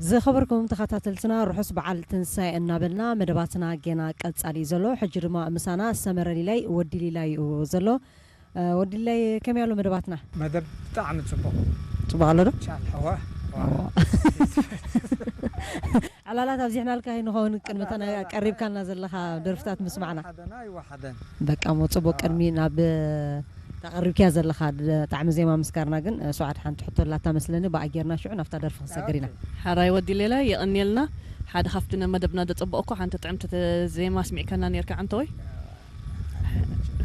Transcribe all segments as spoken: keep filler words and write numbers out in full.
ዝኸበርኩም ተኸታተልትና፣ ርሑስ በዓል ትንሳኤ እናበልና፣ መደባትና ጌና ቀጻሊ እዩ ዘሎ። ሕጂ ድማ ምሳና ሰመረ ሊላይ፣ ወዲ ሊላይ እዩ ዘሎ። እ፣ ወዲ ሊላይ፣ ከመይ ኣሎ መደባትና? መደብ ብጣዕሚ ጽቡቕ። ጽቡቕ ኣሎ ዶ? ቻል፣ እወ፣ እወ። እወ። ዕላላት ኣብዚሕናልካ ንኸውን፣ ቅድሚ እተን ቀሪብካልና ዘለኻ ደርፍታት ምስማዕና። ሓደና ይወሓደን። በቃ፣ እሞ ጽቡቕ፣ ቅድሚ ናብ ተቐሪብክያ ዘለኻ ጣዕሚ ዜማ ምስጋርና ግን፣ እ፣ ሱዓድ ሓንቲ ሕቶ ኣላታ መስለኒ፣ ብኣ ጌርና ሽዑ ናብታ ደርፊ ክንሰግር ኢና። ኦኬ። ሓራይ ወዲ ሌላ የቐንየልና። ሓደ ካብቲ መደብና ደጸበቕኩ ሓንቲ ጥዕምቲ ተ-፣ ዜማ ኣስሚዕካና ኔርካ ዓንተወይ።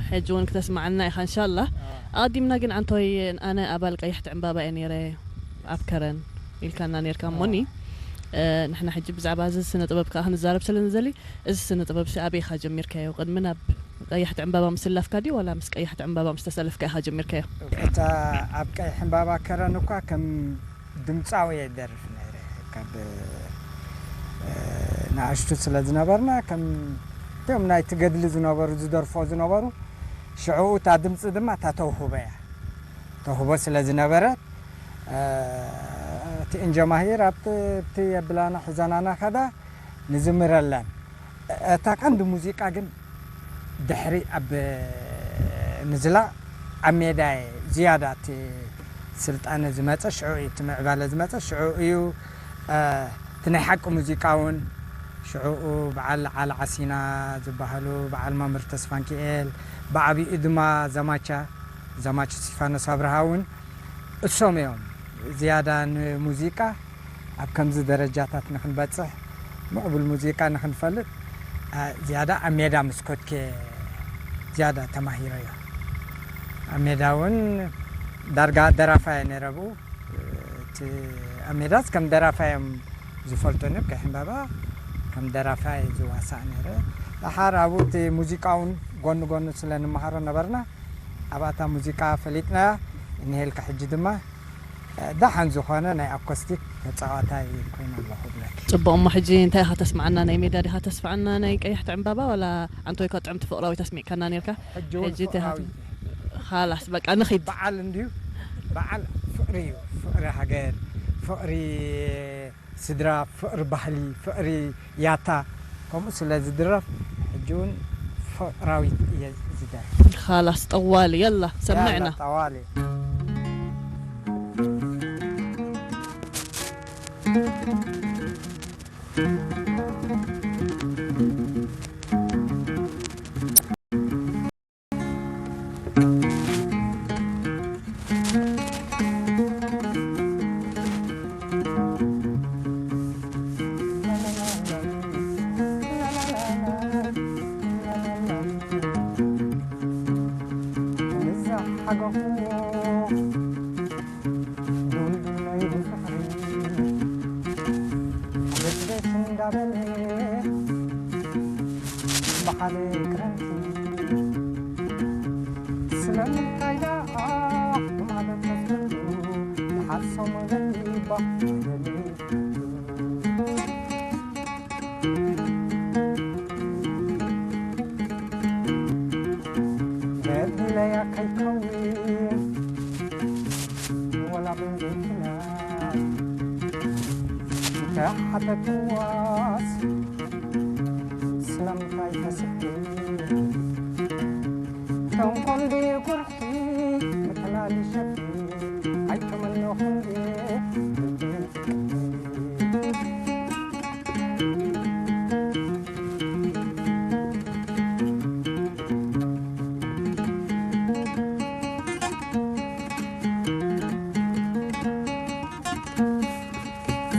ሕጂ እውን ክተስምዓና ኢኻ እንሻላ። ኣዎ። ኣቐዲምና ግን ዓንተወይ ኣነ ኣባል ቀያሕቲ ዕምባባ እየ ኔረ ኣብ ከረን ኢልካና ኔርካ እሞኒ። ኣዎ። እ፣ ንሕና ሕጂ ብዛዕባ እዚ ስነ ጥበብ ከኣ ክንዛረብ ስለ ንደሊ፣ እዚ ስነ ጥበብ ሲ ኣበይ ኢኻ ጀሚርካዮ? ቅድሚ ናብ ቀያሕቲ ዕምባባ ምስላፍካ ድዩ ዋላ ምስ ቀያሕቲ ዕምባባ ምስ ተሰለፍካ ኢኻ ጀሚርካዮ? እታ ኣብ ቀይሕ ዕምባባ ከረን እኳ ከም ድምጻዊ እየ ደርፍ ነይረ። ካብ፣ እ፣ ንኣሽቱ ስለ ዝነበርና፣ ከም እቶም ናይቲ ገድሊ ዝነበሩ፣ ዝደርፎ ዝነበሩ፣ ሽዑኡ እታ ድምጺ ድማ እታ ተውህቦ እያ። ተውህቦ ስለ ዝነበረት፣ እ፣ እቲ እንጀማሂር ኣብቲ፣ ኣብቲ የብላና ሕዘናና ከዳ፣ ንዝምረለን። እታ ቀንዲ ሙዚቃ ግን ድሕሪ ኣብ ምዝላቕ ኣብ ሜዳ ዝያዳ እቲ ስልጣነ ዝመጸ ሽዑ እዩ፣ እቲ ምዕባለ ዝመጸ ሽዑ እዩ። እ፣ እቲ ናይ ሓቂ ሙዚቃ እውን ሽዑኡ በዓል ዓሊ ዓሲና ዝበሃሉ፣ በዓል መምህር ተስፋንኪኤል፣ ብዓቢኡ ድማ ዘማቻ፣ ዘማች እስቲፋኖስ ኣብርሃ እውን እሶም እዮም ዝያዳ ንሙዚቃ ኣብ ከምዚ ደረጃታት ንክንበጽሕ፣ ምዕቡል ሙዚቃ ንክንፈልጥ፣ አ፣ ዝያዳ ኣብ ሜዳ ምስ ኮድኬ ዝያዳ ተማሂረዮ። ኣብ ሜዳ እውን ዳርጋ ደራፋይ ነይረ ብኡ። እቲ ኣብ ሜዳስ ከም ደራፋይ እዮም ዝፈልጡኒ፣ ኣብ ቀይሕ ዕምባባ ከም ደራፋይ ዝዋሳእ ነይረ። ደሓር ኣብኡ እቲ ሙዚቃ እውን ጎኒ ጎኒ ስለ ንመሃሮ ነበርና፣ ኣብኣታ ሙዚቃ ፈሊጥናያ። እንሄልካ ሕጂ ድማ ደሓን ዝኾነ ናይ ኣኮስቲክ ተጻዋታይ ኮይነ ኣለኹ እብለኪ። ጽቡቕ፣ እሞ ሕጂ እንታይ ኢኻ ተስምዓና? ናይ ሜዳ ዲኻ ተስፍዓና ናይ ቀያሕቲ ዕምባባ፣ ዋላ ዓንቶይካ ጥዕምቲ ፍቕራዊት ኣስሚዕካና ኔርካ? ሕጂ እውን ሕጂ እንታይ ኢኻ ፍቕራዊት ት-፣ እዩ። ኻላስ በቃ ንኺድ። በዓል እንድዩ፣ በዓል ፍቕሪ እዩ። ፍቕሪ ሃገር፣ ፍቕሪ ስድራ፣ ፍቕሪ ባህሊ፣ ፍቕሪ ያታ፣ ከምኡ ስለ ዝድረፍ፣ ሕጂ እውን ፍቕራዊት እየ ዝደርፍ። ኻላስ፣ ጠዋሊ፣ የላ፣ ሰምዕና። ያላ፣ ጠዋሊ። ስለምንታይ ደኣ ማለት ተስምዑ፣ ንሓሶም ገሊባ ገድለያ ከይከውን ወላ ብንቤትና እንተ ሓተትዋስ ስለምንታይ ተስእል? ተንኮል ድዩ ቁርሒ ምትላል ሸፊ ኣይተመነኹም ድየ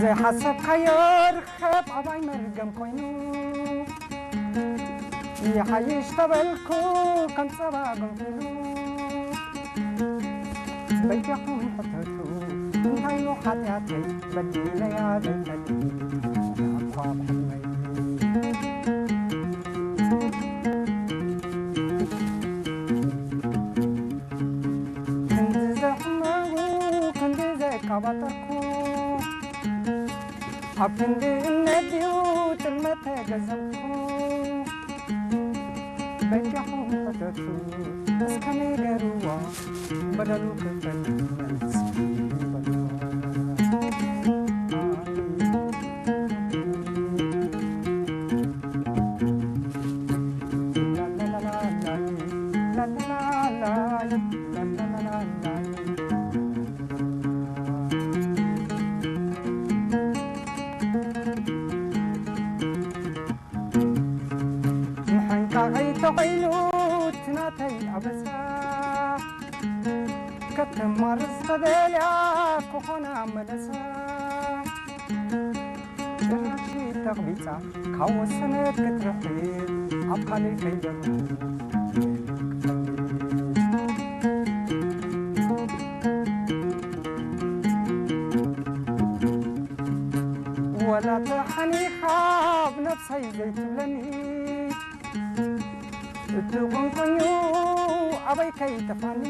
ዘይሓሰብካዮ ርኸብ ኣባይ መርገም ኮይኑ፣ ይሓይሽ ተበልኩ ከም ጸባ ገንፊሉ። በጃኹም ሕተቱ እንታይኑ ሓጢኣተይ በዲለያ ዘይፈልጥ እኳ ብሕልመይ። ክንዲ ዘሕመዉ ክንዲ ዘቃባጠርኩ ኣብ ክንዲ እምነት ድዩ ጥልመት ተገዘምኩ። በጃኹም ሕተቱ እስከ ንገርዋ በደሉ ክፈል መልስ በልዋ። ተኸይሉ ትናተይ አበሳ፣ ከተማርስ ተደልያ ክኾና መለሳ። ጭራሽ ተቕቢጻ ካብ ወሰነት ክትርሕቅ ኣብ ካልእ ከይደርብ። ወላ ተሓኒኻ ብነፍሰይ ዘይትብለኒ፣ እቱ ቁንቁኙ ኣበይ ከይጠፋኒ፣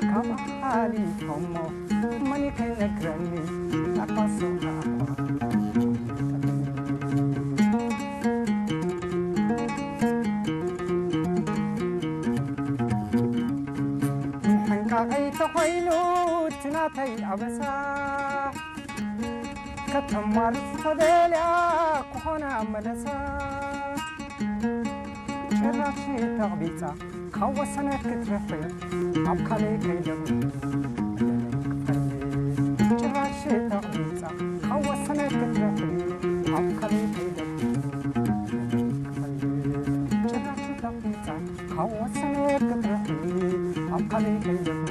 ካብ ሓሊፎሞ መን ከይነግረኒ፣ ኣባሶ ከኣኳ። ሕንቃቐይ ተኾይኑ እቲ ናተይ ኣበሳ፣ ከተማርጽ ተደልያ ክኾና መለሳ። ጭራሽ ተቕቢጻ ካብ ወሰነት ክትርሕቅ ኣብ ካልእ ከይደርብ። ጭራሽ ተቕቢጻ ካብ ወሰነት ክትርሕቅ ኣብ ካልእ ከይደርብ። ጭራሽ ተቕቢጻ ካብ ወሰነት ክትርሕቅ ኣብ ካልእ ከይደርብ።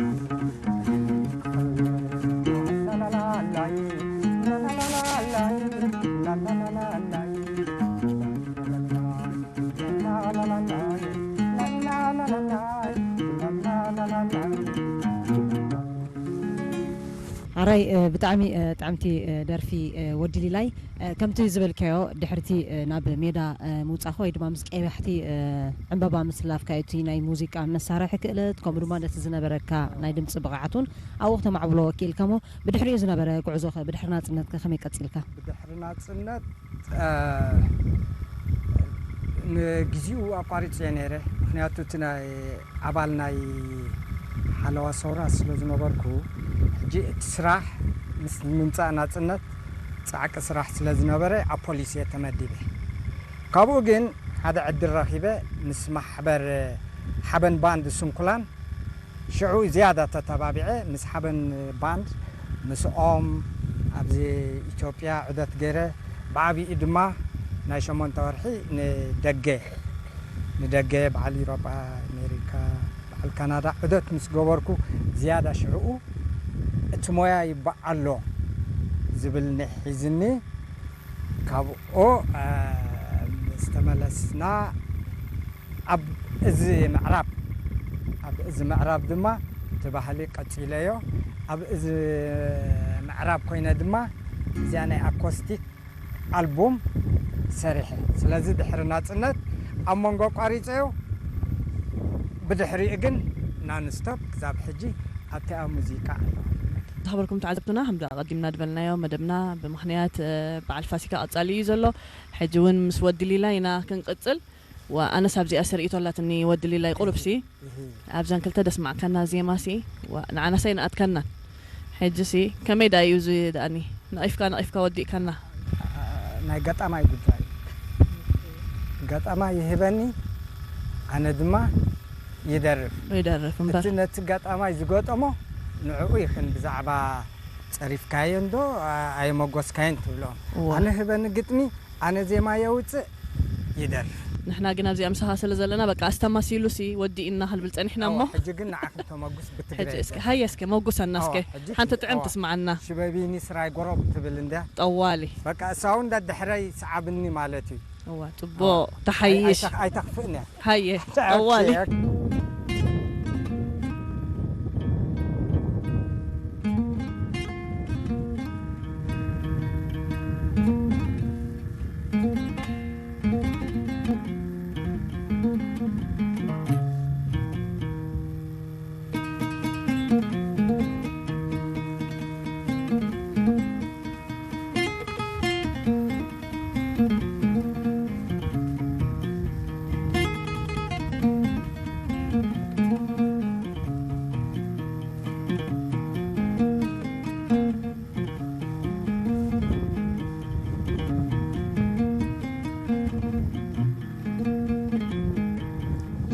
ኣራይ፣ እ፣ ብጣዕሚ፣ እ፣ ጥዕምቲ፣ እ፣ ደርፊ፣ እ፣ ወዲ ሊላይ። እ፣ ከምቲ ዝበልካዮ፣ ድሕርቲ፣ እ፣ ናብ ሜዳ፣ እ፣ ምውጻእከ ወይ ድማ ምስ ቀያሕቲ፣ እ፣ ዕምበባ ምስ ላፍካዮ፣ እቲ ናይ ሙዚቃ መሳርሒ ክእለት፣ ከምኡ ድማ ነቲ ዝነበረካ ናይ ድምጺ ብቕዓት እውን ኣብኡ ክተማዕብሎ ወኪእልካሞ። ብድሕሪኡ ዝነበረ ጉዕዞኸ፣ ብድሕሪ ናጽነትከ ከመይ ቀጺልካ? ብድሕሪ ናጽነት፣ እ፣ ንግዚኡ ኣቋሪጸዮ ነይረ። ምኽንያቱ፣ እቲ ናይ ኣባል ናይ ሓለዋ ሰውራ ስለ ዝነበርኩ፣ ሕጂ እቲ ስራሕ ምስ ምምጻእ ናጽነት ጻዕቂ ስራሕ ስለ ዝነበረ፣ ኣብ ፖሊስ እየ ተመዲበ። ካብኡ ግን ሓደ ዕድል ረኺበ፣ ምስ ማሕበር ሓበን ባንድ ስንኩላን፣ ሽዑ ዝያዳ ተተባቢዐ፣ ምስ ሓበን ባንድ፣ ምስኦም ኣብዚ ኢትዮጵያ ዑደት ገይረ፣ ብዓቢኡ ድማ ናይ ሸሞንተ ወርሒ ንደገ፣ ንደገ፣ በዓል ኢሮጳ፣ ኣሜሪካ፣ በዓል ካናዳ ዑደት ምስ ገበርኩ፣ ዝያዳ ሽዕኡ እቲ ሞያ ይበዓሎ ዝብል ኒሕ ሒዝኒ። ካብኡ፣ አ፣ ምስ ተመለስና፣ ኣብ እዚ ምዕራብ፣ ኣብ እዚ ምዕራብ ድማ እቲ ባህሊ ቀጺለዮ። ኣብ እዚ ምዕራብ ኮይነ ድማ እዚኣ ናይ ኣኮስቲክ ኣልቡም ሰሪሐ። ስለዚ ድሕሪ ናጽነት ኣብ መንጎ ኣቋሪጸዮ፣ ብድሕሪኡ ግን ናንስቶፕ ክሳብ ሕጂ ኣብቲ ኣብ ሙዚቃ ኣለኹ። ዝኸበርኩም ተዓዘብትና፣ ከምዚ ኣቐዲምና ዝበልናዮ፣ መደብና ብምኽንያት፣ እ፣ በዓል ፋሲካ ቀጻሊ እዩ ዘሎ። ሕጂ እውን ምስ ወዲ ሊላ ኢና ክንቅጽል። ወኣነስ ኣብዚኣ ስርኢቶ ኣላትኒ ወዲ ሊላይ ቁሩብሲ። እህ። ኣብዘን ክልተ ደስማዕከና ዜማሲ፣ ወ-፣ ንዓናሰ ኣይነኣትከናን። ሕጂሲ ከመይ ደኣ እዩ እዚ ደኣኒ? ነቒፍካ ነቒፍካ ወዲእካና። ናይ ገጣማይ ጉዳይ። ገጣማይ ይህበኒ፣ ኣነ ድማ ይደርፍ። ይደርፍ እምበር። እቲ ነቲ ገጣማይ ዝገጠሞ ንዕኡ ይኽን ብዛዕባ ጸሪፍካዮ እንዶ ኣ-፣ ኣየመጎስካዮን ትብሎም። እወ። ኣነ ህበኒ ግጥሚ፣ ኣነ ዜማ የውጽእ፣ ይደርፍ። ንሕና ግን ኣብዚኣ ምሳኻ ስለ ዘለና፣ በቃ፣ ኣስተማሲሉሲ ወዲእና ክንብል ጸኒሕና እሞ። ሕጂ ግን ንዓኺ ተመጉስ ብትግርኛ። ሕጂ እስከ፣ ሃየ እስከ፣ መጉሰና እስከ። ሕጂ ሓንቲ ጥዕም ትስምዓና። ሽበቢኒ ስራይ ጎሮብ ትብል እንድያ። ጠዋሊ። በቃ፣ እሳ እውን ደድሕረይ ሰዓብኒ ማለት እዩ። እዋ፣ ጽቡቕ። ተሓይሽ። ኣይ-፣ ኣይተኽ-፣ ኣይተኽፍእን እያ። ሃየ፣ ጠዋሊ።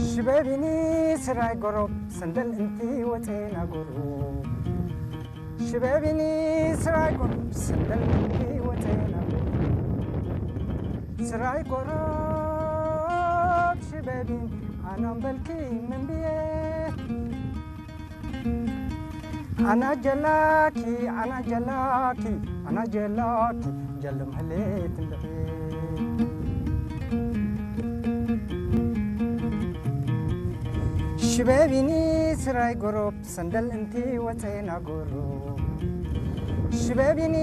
ሽበቢኒ ስራይ ጎሮብ ሰንደል እንቲ ወጼና ጎሮብ። ሽበቢኒ ስራይ ጎሮብ ሰንደል እንቲ ወጼና ጎሮብ። ስራይ ጎሮብ አናም በልኪ ምን ብዬ አና ጀላኪ፣ አና ጀላኪ፣ አና ጀላኪ፣ ጀልም ህሌት እንድዒ። ሽበቢኒ ስራይ ጎሮብ ሰንደል እንቲ ወፀይና ጎሮብ። ሽበቢኒ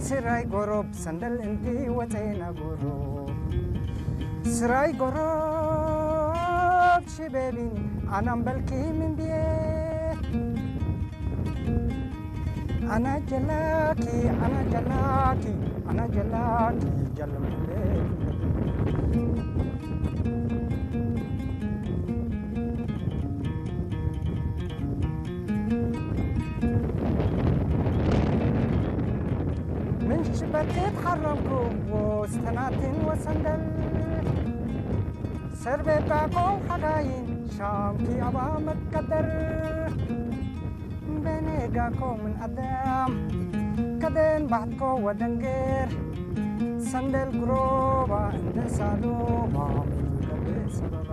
ስራይ ጎሮብ ሰንደል እንቲ ወፀይና ጎሮብ። ስራይ ጎሮብ ሽበቢኒ አናም በልኪ ምን ብዬ አና ጀላኪ፣ አና ጀላኪ፣ አና ጀላኪ፣ ጀልም ህሌት። ምን ሽበቴ ተሐረምኩ ወስተናትን ወሰንደል፣ ሰርቤ ባኮ ሐጋይን ሻምኪ አባ መትቀደር። በኔጋኮ ምን አዳም ከደን ባሕትኮ ወደንግር፣ ሰንደል ግሮባ እንደ ሳሎባ ገብእ ሰበባ።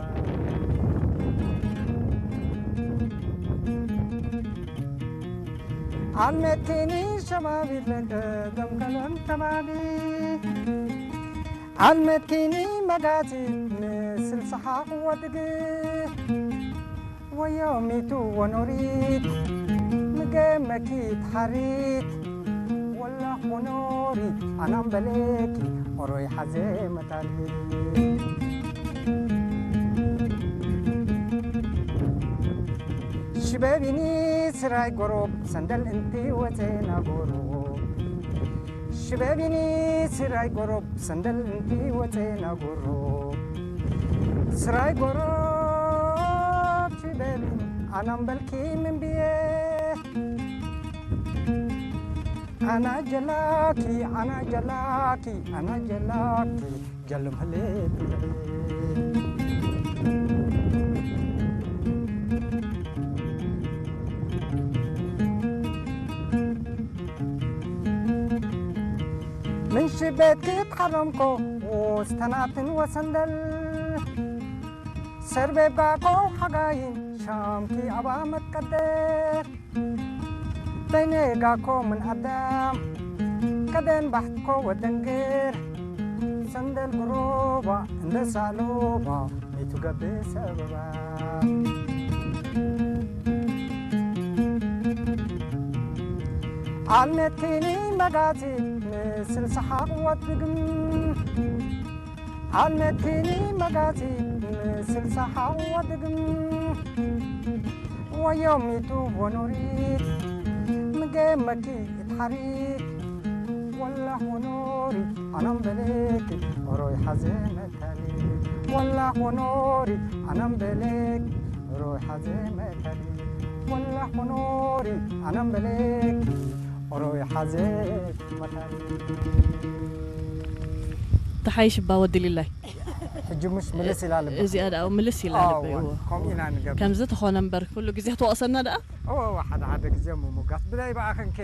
አልመቴኒ ሸባቢ ለገደም ከለም ከባቢ፣ አልመቴኒ መጋቲ ምስል ሰሓቅ ወድግ። ወዮሚቱ ወኖሪት፣ ምገመኪት ሐሪት፣ ወላህ ወኖሪት፣ አናም በሌኪ፣ ኦሮይ ሐዜ መታሊት። ሽበቢኒ ስራይ ጎሮብ፣ ሰንደል እንቲ ወቴና ጎሮብ። ሽበቢኒ ስራይ ጎሮብ፣ ሰንደል እንቲ ወቴና ጎሮብ። ስራይ ጎሮብ ሽበቢኒ፣ አናም በልኪ ምን ብዬ። አና ጀላኪ፣ አና ጀላኪ፣ አና ጀላኪ፣ ጀልም ህሌት። ምን ሽቤትኪ ተሐረምኮ ወስተናትን ወሰንደል፣ ሰርቤ ባኮ ሐጋይን ሻምኪ አባ መትቀደር። በይኔ ጋኮ ምን አዳም፣ ከደን ባሕትኮ ወደንግር፣ ሰንደል ጉሮባ እንደ ሳሎባ፣ ሚ ቱ ገብእ ሰበባ። አልመትኪኒ መጋቲ ምስል ሰሓቅ ወድግም፣ አልመትኪኒ መጋቲ ምስል ሰሓቅ ወድግም። ወዮሚቱ ወኖሪት፣ ምጌመኪ እት ሐሪት፣ ወላህ ወኖሪት፣ አናም በሌኪ፣ ኦሮይ ሐዜ መታሊ። ወላህ ወኖሪት፣ አናም በሌኪ፣ ኦሮይ ሐዜ መታሊ። ወላህ ወኖሪት፣ አናም በሌኪ፣ ኦሮይ ሐዜ መታሊ። ተሓይሽ እባ ወዲ ሊላይ። ሕጂ ምሽ ምልስ ኢላል እባ። እዚኣ ደኣ ምልስ ኢላል እባ፣ እወ። ከምኡ ኢና ንገብር። ከምዚ ተኾነ እምበር፣ ኩሉ ግዜ ትወቕሰና ደኣ? እወ፣ እወ፣ ሓደ ሓደ ግዜ ምሙጋስ ብዘይ በኣኽንከ።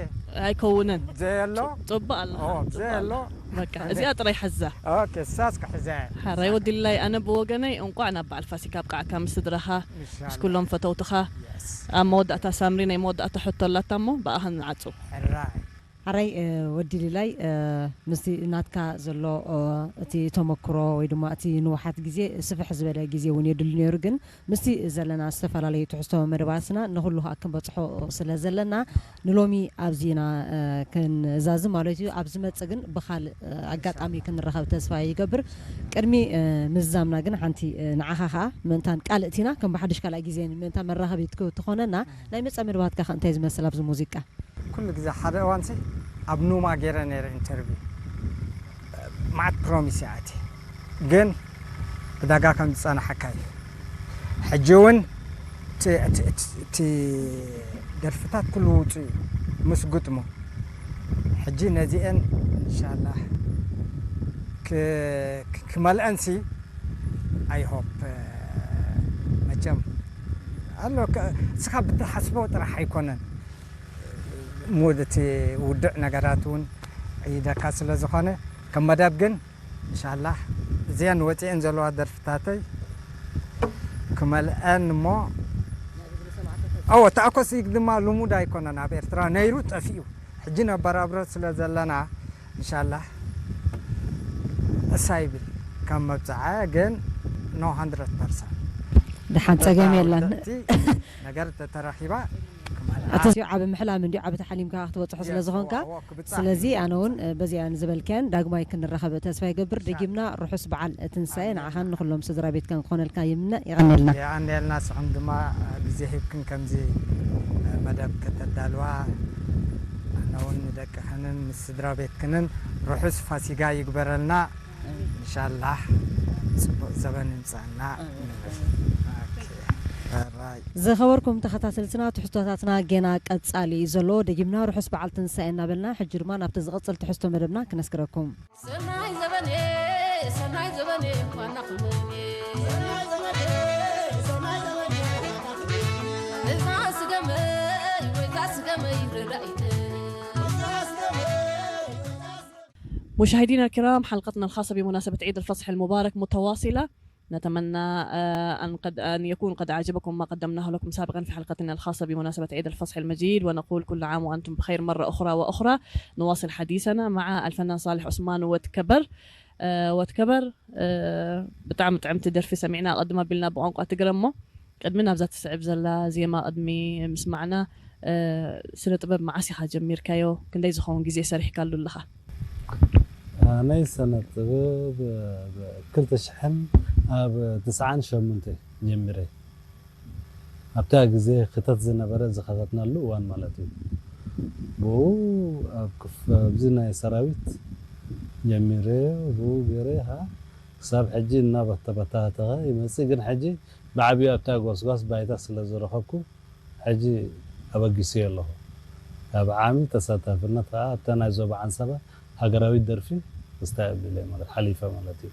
ኣይከውንን። ዘየሎ? ጽቡቕ ኣሎ። ኦ፣ ጽቡቕ ዘየሎ? ኣሎ። በቃ፣ እዚኣ ጥራይ ሐዛ። ኦኬ፣ እሳስ ክሕዘ። ሓራይ ወዲ ሊላይ፣ ኣነ ብወገነይ እንቋዕ ናብ በዓል ፋሲካ ኣብቃዕካ ምስ ስድራኻ፣ ኢንሻላህ። ምስ ኩሎም ፈተውትኻ። የስ። ኣብ መወዳእታ ሳምሪ፣ ናይ መወዳእታ ሕቶ ኣላታ እሞ፣ ብኣኻ ንዓጹ። ሕራይ። ሓራይ፣ እ፣ ወዲ ሊላይ፣ እ፣ ምስቲ ናትካ ዘሎ፣ እ፣ እቲ ተመክሮ ወይ ድማ እቲ ንውሓት ግዜ ስፍሕ ዝበለ ግዜ እውን የድሊ ነይሩ፣ ግን ምስቲ ዘለና ዝተፈላለዩ ትሕዝቶ መደባትና ንኹሉ ከኣ ክንበጽሖ ስለ ዘለና ንሎሚ ኣብዚ ኢና፣ እ፣ ክንዛዝም ማለት እዩ። ኣብ ዝመጽእ ግን ብኻልእ፣ እ፣ ኣጋጣሚ ኢንሻላህ። ክንረኸብ ተስፋ ይገብር። ቅድሚ፣ እ፣ ምዝዛምና ግን ሓንቲ፣ እ፣ ንዓኻ ከኣ ምእንታን ቃል እቲና ከም ብሓድሽ ካልኣይ ግዜ ምእንታን መራኸቢት ክው-፣ ትኾነና ናይ መጻኢ መደባትካ ከ እንታይ ዝመስል ኣብዚ ሙዚቃ? ኩሉ ግዜ ሓደ እዋንሲ ኣብ ኑማ ገይረ ነይረ ኢንተርቪው። መዓት ፕሮሚስ ይኣቲ፣ ግን ዕዳጋ ከም ዝጸናሓካ እዩ። ሕጂ እውን እቲ፣ እቲ፣ እቲ፣ እቲ ደርፍታት ኩሉ ውጹእ እዩ ምስ ግጥሙ። ሕጂ ነዚአን ኢንሻላህ ክ-፣ ክ-፣ ክመልአንሲ፣ I hope፣ መቸም ኣሎ፣ ከ-፣ እስኻ ብትሓስቦ ጥራሕ ኣይኮነን። ሙድ እቲ ውዱዕ ነገራት እውን ዒደካ ስለ ዝኾነ፣ ከም መደብ ግን፣ እንሻላህ፣ እዚአን ወፂአን ዘለዋ ደርፍታተይ ክመልአን እሞ፣ አወ፣ ተአኮስ ይግድማ ልሙድ ኣይኮነን። ኣብ ኤርትራ ነይሩ ጠፊኡ። ሕጂ ነበር ኣብረት ስለ ዘለና፣ እንሻላህ እሳይ ብል ከም መብጽዓ ግን ኖ ሃንድረድ ፐርሰንት። ደሓን ጸገም የለን። እቲ ነገር ተተረኺባ ክመልኣ። እቲ ዓቢ ምሕላም እንዲ ዓቢ ተሓሊምካ ክትበጽሖ ስለ የስ፣ ዝኾንካ፣ ወ-፣ ወ-፣ ክብጻሕ ስለዚ እዩ። ኣነ እውን፣ እ፣ በዚኣን ዝበልክያን ዳግማይ ክንረኸብ ተስፋ ይገብር። ኢንሻላህ። ደጊምና ርሑስ በዓል ትንሳኤ ኣሜን። ንዓኻን ንኹሎም ስድራ ቤትካን ክኾነልካ ይምነ። የቐንየልና። የቐንየልና። ስኹም ድማ ግዜ ሂብክን ከምዚ መደብ ከተዳልዋ፣ ኣነ እውን ንደቅኽንን ንስድራ ቤትክንን ርሑስ ፋሲጋ ይግበረልና። ኢንሻላህ ጽቡቕ ዘበን ይምጻና። ኣሜን። ኦኬ። ራይ። ዝኸበርኩም ተኸታተልትና፣ ትሕዝቶታትና ጌና ቀጻሊ እዩ ዘሎ። ደጊምና ርሑስ በዓል ትንሳኤ እናበልና፣ ሕጂ ድማ ናብቲ ዝቕጽል ትሕዝቶ መደብና ክነስግረኩም። ሰናይ ዘበኔ፣ ሰናይ ዘበኔ፣ ዋና ክመኔ። እዛ ስገመይ፣ ወይዛ ስገመይ፣ ረዳኢተ። مشاهدينا الكرام، حلقتنا الخاصة بمناسبة عيد الفصح المبارك متواصلة. نتمنى، آه، أن قد، أن يكون قد أعجبكم ما قدمناه لكم سابقًا في حلقتنا الخاصة بمناسبة عيد الفصح المجيد، ونقول كل عام وأنتم بخير مرة أخرى وأخرى. نواصل حديثنا مع الفنان صالح عثمان وتكبر. آه، وتكبر، آه، ብጣዕሚ ጥዕምቲ ደርፊ ሰሚዕና ኣቐድም ኣቢልና ብቋንቋ ትግረ እሞ፣ ቅድሚ ናብዛ ትስዕብ ዘላ ዜማ ቅድሚ ምስማዕና፣ እ፣ ስነ ጥበብ መዓስ ኢኻ ጀሚርካዮ? ክንደይ ዝኸውን ግዜ ሰሪሕካሉ ኣለኻ? ኣነይ ሰነ ጥበብ፣ እ፣ ክልተ ሽሕን ኣብ ትስዓን ሸምንተ ጀሚረ። ኣብታ ግዜ ክተት ዝነበረ ዝኸተትናሉ እዋን ማለት እዩ። ብኡ ኣብ ክፍ-፣ ኣብዚ ናይ ሰራዊት ጀሚረ፣ ብኡ ገይረ፣ ሃ፣ ክሳብ ሕጂ እናበተበታተኸ ይመጽእ። ግን ሕጂ ብዓቢኡ ኣብታ ጎስጓስ ባይታ ስለ ዝረኸብኩ፣ ሕጂ ኣበጊሰዮ ኣለኹ። ኣብ ዓሚ ተሳታፍነት ከኣ ኣብታ ናይ ዞባ ዓንሰባ ሃገራዊት ደርፊ ክስታይ ኣቢለ ማለት ሓሊፈ ማለት እዩ።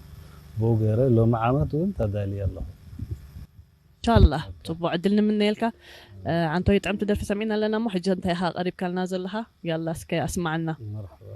ብኡ ገይረ ሎሚ ዓመት እውን ተዳልየ ኣለኹ። ኢንሻላህ፣ ኦኬ። ጽቡቕ ዕድል ንምነየልካ። እ፣ ዓንቶይ ጥዕምቲ ደርፊ ሰሚዕና ኣለና እሞ፣ ሕጂ እንታይ ኢኻ ቀሪብካልና ዘለኻ? ያላ፣ እስከ ኣስማዕና። መርሐባ።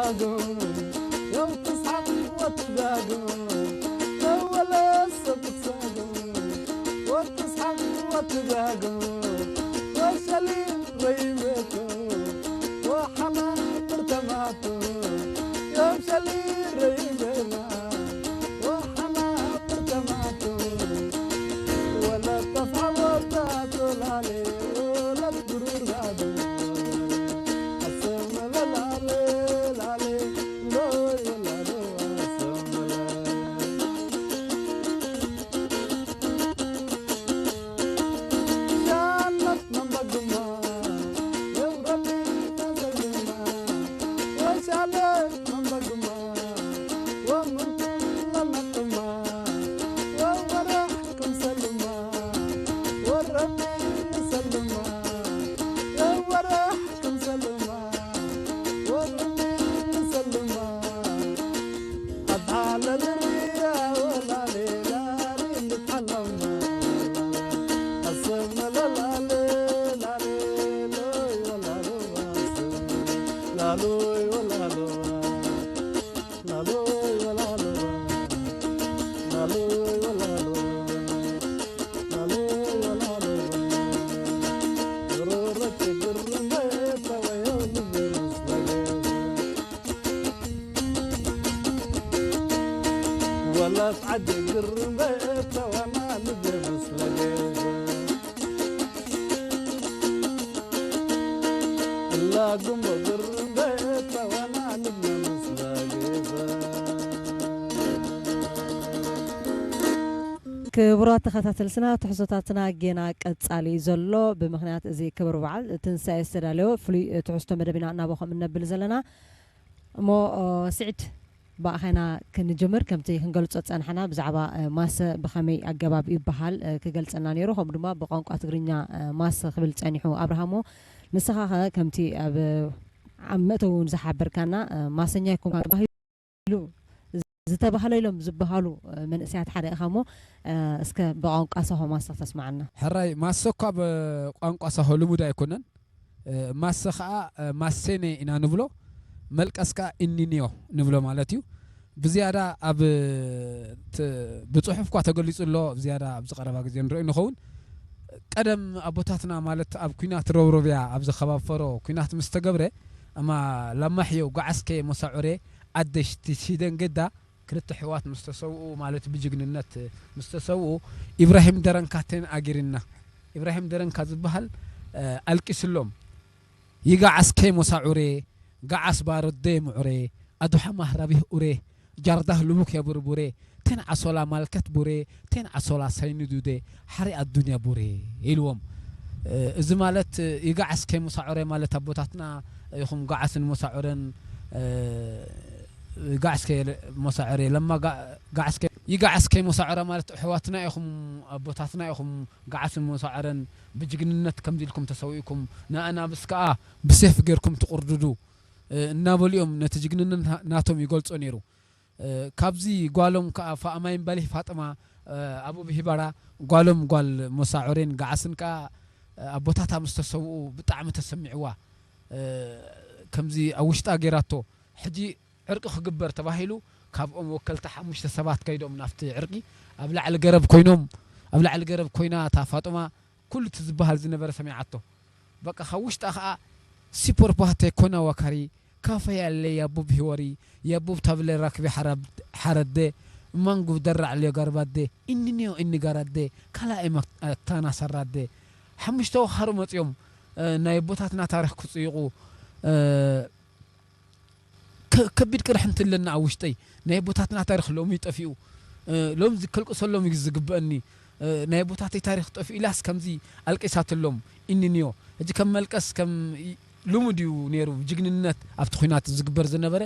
ወትትሳጎ፣ ዮም ትስሐቅ ወትትጋጎ፣ ለወለ ሰብ ትትሳጎ፣ ወትስሐቅ ወትትጋጎ፣ ወሸሊል ረይበቶ፣ ወሐና ብርተማቶ፣ ዮም ሸሊል ረይበና፣ ወሐና ብርተማቶ፣ ወለት ተፍዐ ወታቶ ላሌ፣ ወለት ግሩር ላሌ። ክም ሰልማ፣ ወረቢ ሰልማ፣ የወረሕ ክም ሰልማ፣ ወረቢ ሰልማ። አብዓለ ልርያ ወላሌ ላሊ ልትዓለማ። አሰመ ለላሌ ላሌ ሎይ ወላሎ አሰመ ላሎይ ወላሎ። ክቡራት ተኸታተልትና፣ ትሕዝቶታትና ጌና ቀጻሊ እዩ ዘሎ። ብምኽንያት እዚ ክብሪ በዓል ትንሳኤ ዝተዳለወ ፍሉይ ትሕዝቶ መደብና እናበኹም እነብል ዘለና። እሞ፣ ኦ፣ ስዒድ፣ ብኣኸና ክንጅምር፣ ከምቲ ክንገልጾ ዝጸናሕና፣ ብዛዕባ፣ እ፣ ማሰ ብኸመይ ኣገባብ ይበሃል፣ እ፣ ክገልጸና ነይሩ። ከምኡ ድማ ብቋንቋ ትግርኛ፣ እ፣ ማሰ ክብል ጸኒሑ ኣብርሃሞ። ንስኻ ኸ ከምቲ ኣብ፣ ኣብ መእተዊ እውን ዝሓበርካና፣ እ፣ ማሰኛ ኣይኮንካን ተባሂሉ ዝተባህለ ኢሎም ዝበሃሉ፣ እ፣ መንእሰያት ሓደ ኢኻ እሞ፣ እ፣ እስከ ብቋንቋ ሳሆ ማሰ ክተስመዓና። ሕራይ፣ ማሰ እኳ ብቋንቋ ሳሆ ልሙድ ኣይኮነን። እ፣ ማሰ ኸኣ፣ እ፣ ማሴነ ኢና ንብሎ፣ መልቀስ ከኣ እኒንዮ ንብሎ ማለት እዩ። ብዝያዳ ኣብ፣ ት-፣ ብጽሑፍ እኳ ተገሊጹ ኣሎ፣ ብዝያዳ ኣብዚ ቀረባ ግዜ ንርእዮ ንኸውን። ቀደም ኣቦታትና ማለት ኣብ ኲናት ረውረብያ ኣብዚ ከባቢ ፈሮ ኲናት ምስ ተገብረ፣ እማ ላማሕየው፣ ገዓስከ፣ ሞሳዑሬ፣ ኣደሽቲ፣ ሲደንገዳ፣ ክልተ ኣሕዋት ምስ ተሰውኡ፣ ማለት ብጅግንነት ምስ ተሰውኡ፣ ኢብራሂም ደረንካ ቴን ኣጊርና። ኢብራሂም ደረንካ ዝበሃል፣ እ፣ ኣልቂስሎም። ይገዓስከ ሞሳዑሬ፣ ገዓስ ባረዴ ምዑሬ፣ ኣዱሓ ማህራቢህ ኡሬ፣ ጃርዳህ ልቡክ የብርቡሬ፣ ቴን ዓሶላ ማልከት ቡሬ፣ ቴን ዓሶላ ሳይንዱዴ፣ ሐሬ ኣዱንያ ቡሬ ኢልዎም። እ፣ እዚ ማለት ይገዓስከ ሞሳዑሬ ማለት ኣቦታትና ኢኹም ገዓስን ሞሳዑረን፣ እ፣ ይገዓስከ ሞሳዑሬ ለማ ጋ-፣ ገዓስከ፣ ይገዓስከ ሞሳዑረ ማለት ኣሕዋትና ኢኹም፣ ኣቦታትና ኢኹም፣ ገዓስን ሞሳዑረን ብጅግንነት ከምዚ ኢልኩም ተሰዊእኩም፣ ንኣናብስ ከኣ ብሴፍ ጌርኩም ትቁርድዱ፣ እ፣ እናበሉ እዮም ነቲ ጅግንነት ናቶም ይገልጾ ነይሩ። እ፣ ካብዚ ጓሎም ከኣ ፋእማይን ባሊህ ፋጥማ፣ እ፣ ኣቡ ብሂባራ ጓሎም ጓል ሞሳዑሬን ገዓስን ከኣ፣ እ፣ ኣቦታታ ምስ ተሰውኡ ብጣዕሚ ተሰሚዕዋ። እ፣ ከምዚ ኣብ ውሽጣ ጌራቶ። ሕጂ ዕርቂ ክግበር ተባሂሉ፣ ካብኦም ወከልቲ ሓሙሽተ ሰባት ከይዶም ናብቲ ዕርቂ። ኣብ ላዕሊ ገረብ ኮይኖም፣ ኣብ ላዕሊ ገረብ ኮይና እታ ፋጡማ ኩሉ እቲ ዝበሃል ዝነበረ ሰሚዓቶ። በቃ፣ ካብ ውሽጣ ኸኣ፣ ሲፖር ቧህተ ኮና ወካሪ፣ ካፈ ያለ ያቡብ ሂወሪ፣ ያቡብ ታብለ ራክቢ ሓራብ-፣ ሓረደ፣ ማንጉ ደራዕ ልዮ ጋርባደ፣ እኒ ኒዮ እኒ ጋራደ፣ ካላኤ መክ-፣ ኣታና ሰራደ። ሓሙሽተ ወኻሩ መጽዮም፣ እ፣ ናይ ኣቦታትና ታሪኽ ክጽይቑ፣ እ፣ ከ-፣ ከቢድ ቅርሕንቲ ኣለና ኣብ ውሽጠይ። ናይ ኣቦታትና ታሪኽ ሎሚ ጠፊኡ፣ እ፣ ሎሚ ዝከልቅሰሎም እዩ ዝግበአኒ። እ፣ ናይ ኣቦታተይ ታሪኽ ጠፊኡ ኢላስ ከምዚ ኣልቂሳትሎም ኢኒንዮ። ሕጂ ከም መልቀስ ከም ይ-፣ ልሙድ እዩ ነይሩ፣ ጅግንነት ኣብቲ ኲናት ዝግበር ዝነበረ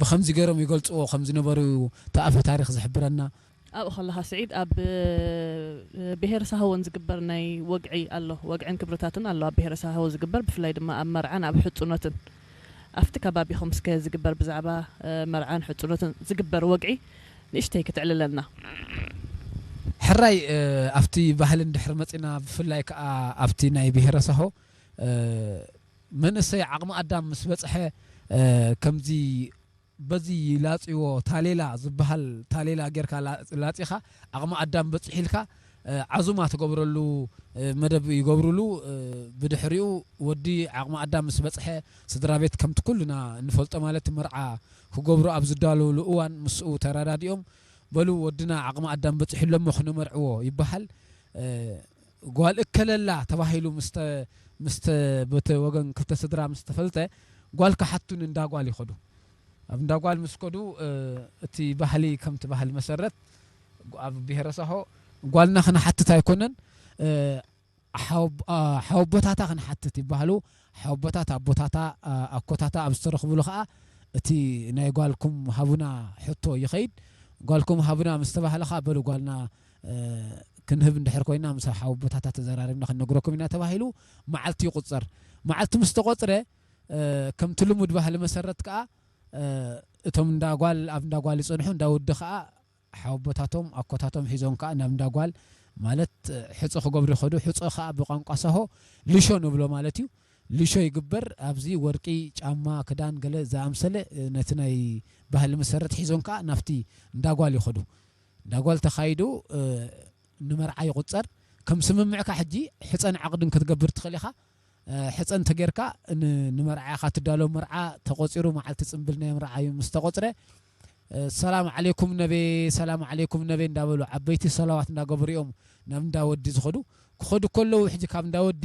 ብኸምዚ ገይሮም ይገልጽዎ ከም ዝነበሩ እዩ እቲ ኣፈ ታሪኽ ዝሕብረና። ኣብኡ ከለኻ ስዒድ፣ ኣብ ብሄረ ሳሆ እውን ዝግበር ናይ ወግዒ ኣሎ፣ ወግዕን ክብርታትን ኣሎ ኣብ ብሄረ ሳሆ ዝግበር፣ ብፍላይ ድማ ኣብ መርዓን ኣብ ሕጽኖትን። ኣብቲ ከባቢኹም እስከ ዝግበር ብዛዕባ መርዓን ሕጽኖትን ዝግበር ወግዒ ንእሽተይ ክትዕልለልና። ሕራይ፣ ኣብቲ ባህሊ እንድሕር መጺና፣ ብፍላይ ከኣ ኣብቲ ናይ ብሄረ ሳሆ፣ መንእሰይ ዓቕሚ ኣዳም ምስ በጽሐ፣ ከምዚ በዚ ላጽዎ ታሌላ ዝበሃል ታሌላ ጌርካ ላ-፣ ላጺኻ፣ ዓቕሚ ኣዳም በጺሕ ኢልካ፣ እ፣ ዓዙማ ትገብረሉ፣ እ፣ መደብ ይገብሩሉ። እ፣ ብድሕሪኡ ወዲ ዓቕሚ ኣዳም ምስ በጽሐ፣ ስድራ ቤት ከምቲ ኩልና እንፈልጦ ማለት መርዓ ክገብሩ ኣብ ዝዳለውሉ እዋን ምስኡ ተረዳዲኦም፣ በሉ ወድና ዓቕሚ ኣዳም በጺሑ ኣሎ እሞ ክነመርዕዎ ይበሃል። እ፣ ጓል እከለላ ተባሂሉ ምስተ-፣ ምስተ-፣ በተ ወገን ክልተ ስድራ ምስ ተፈልጠ፣ ጓል ክሓቱን እንዳ ጓል ይኸዱ። ኣብ እንዳ ጓል ምስ ከዱ፣ እ፣ እቲ ባህሊ ከምቲ ባህሊ መሰረት፣ ኣብ ብሄረ ሳሆ ጓልና ክንሓትት ኣይኮነን፣ እ፣ ሓወብ-፣ አ፣ ሓወቦታታ ክንሓትት ይበሃሉ። ሓወቦታት ኣቦታታ፣ አ፣ ኣኮታታ ኣብ ዝተረኽቡሉ ኸኣ፣ እቲ ናይ ጓልኩም ሃቡና ሕቶ ይኸይድ። ጓልኩም ሃቡና ምስ ተባህለ ኸኣ፣ በሉ ጓልና፣ እ፣ ክንህብ እንድሕር ኮይና፣ ምስ ሓወቦታታ ተዘራሪብና ክንነግረኩም ኢና ተባሂሉ፣ መዓልቲ ይቁጸር። መዓልቲ ምስ ተቆጽረ፣ እ፣ ከምቲ ልሙድ ባህሊ መሰረት ከኣ፣ እ፣ እቶም እንዳ ጓል ኣብ እንዳ ጓል ይጸንሑ፣ እንዳ ወዲ ከኣ ሓወቦታቶም ኣኮታቶም ሒዞም ከኣ ናብ እንዳ ጓል ማለት ሕጾ ክገብሩ ይኸዱ። ሕጾ ከኣ ብቋንቋ ሳሆ ልሾ ንብሎ ማለት እዩ። ልሾ ይግበር። ኣብዚ ወርቂ፣ ጫማ፣ ክዳን ገለ ዝኣምሰለ ነቲ ናይ ባህሊ መሰረት ሒዞም ከኣ ናብቲ እንዳ ጓል ይኸዱ። እንዳ ጓል ተኻይዱ፣ እ፣ ንመርዓ ይቑጸር። ከም ስምምዕካ ሕጂ ሕጸን ዓቕድን ክትገብር ትኽእል ኢኻ። እ፣ ሕጸን ተጌርካ ን-፣ ንመርዓ ኢኻ ትዳሎ። መርዓ ተቖጺሩ መዓልቲ ጽምብል ናይ መርዓ እዩ ምስ ተቖጽረ፣ እ፣ ሰላም ዓለይኩም ነቤ፣ ሰላም ዓለይኩም ነቤ እንዳበሉ ዓበይቲ ሰላዋት እንዳገበሩ እዮም ናብ እንዳ ወዲ ዝኸዱ። ክኸዱ ከለዉ ሕጂ ካብ እንዳ ወዲ፣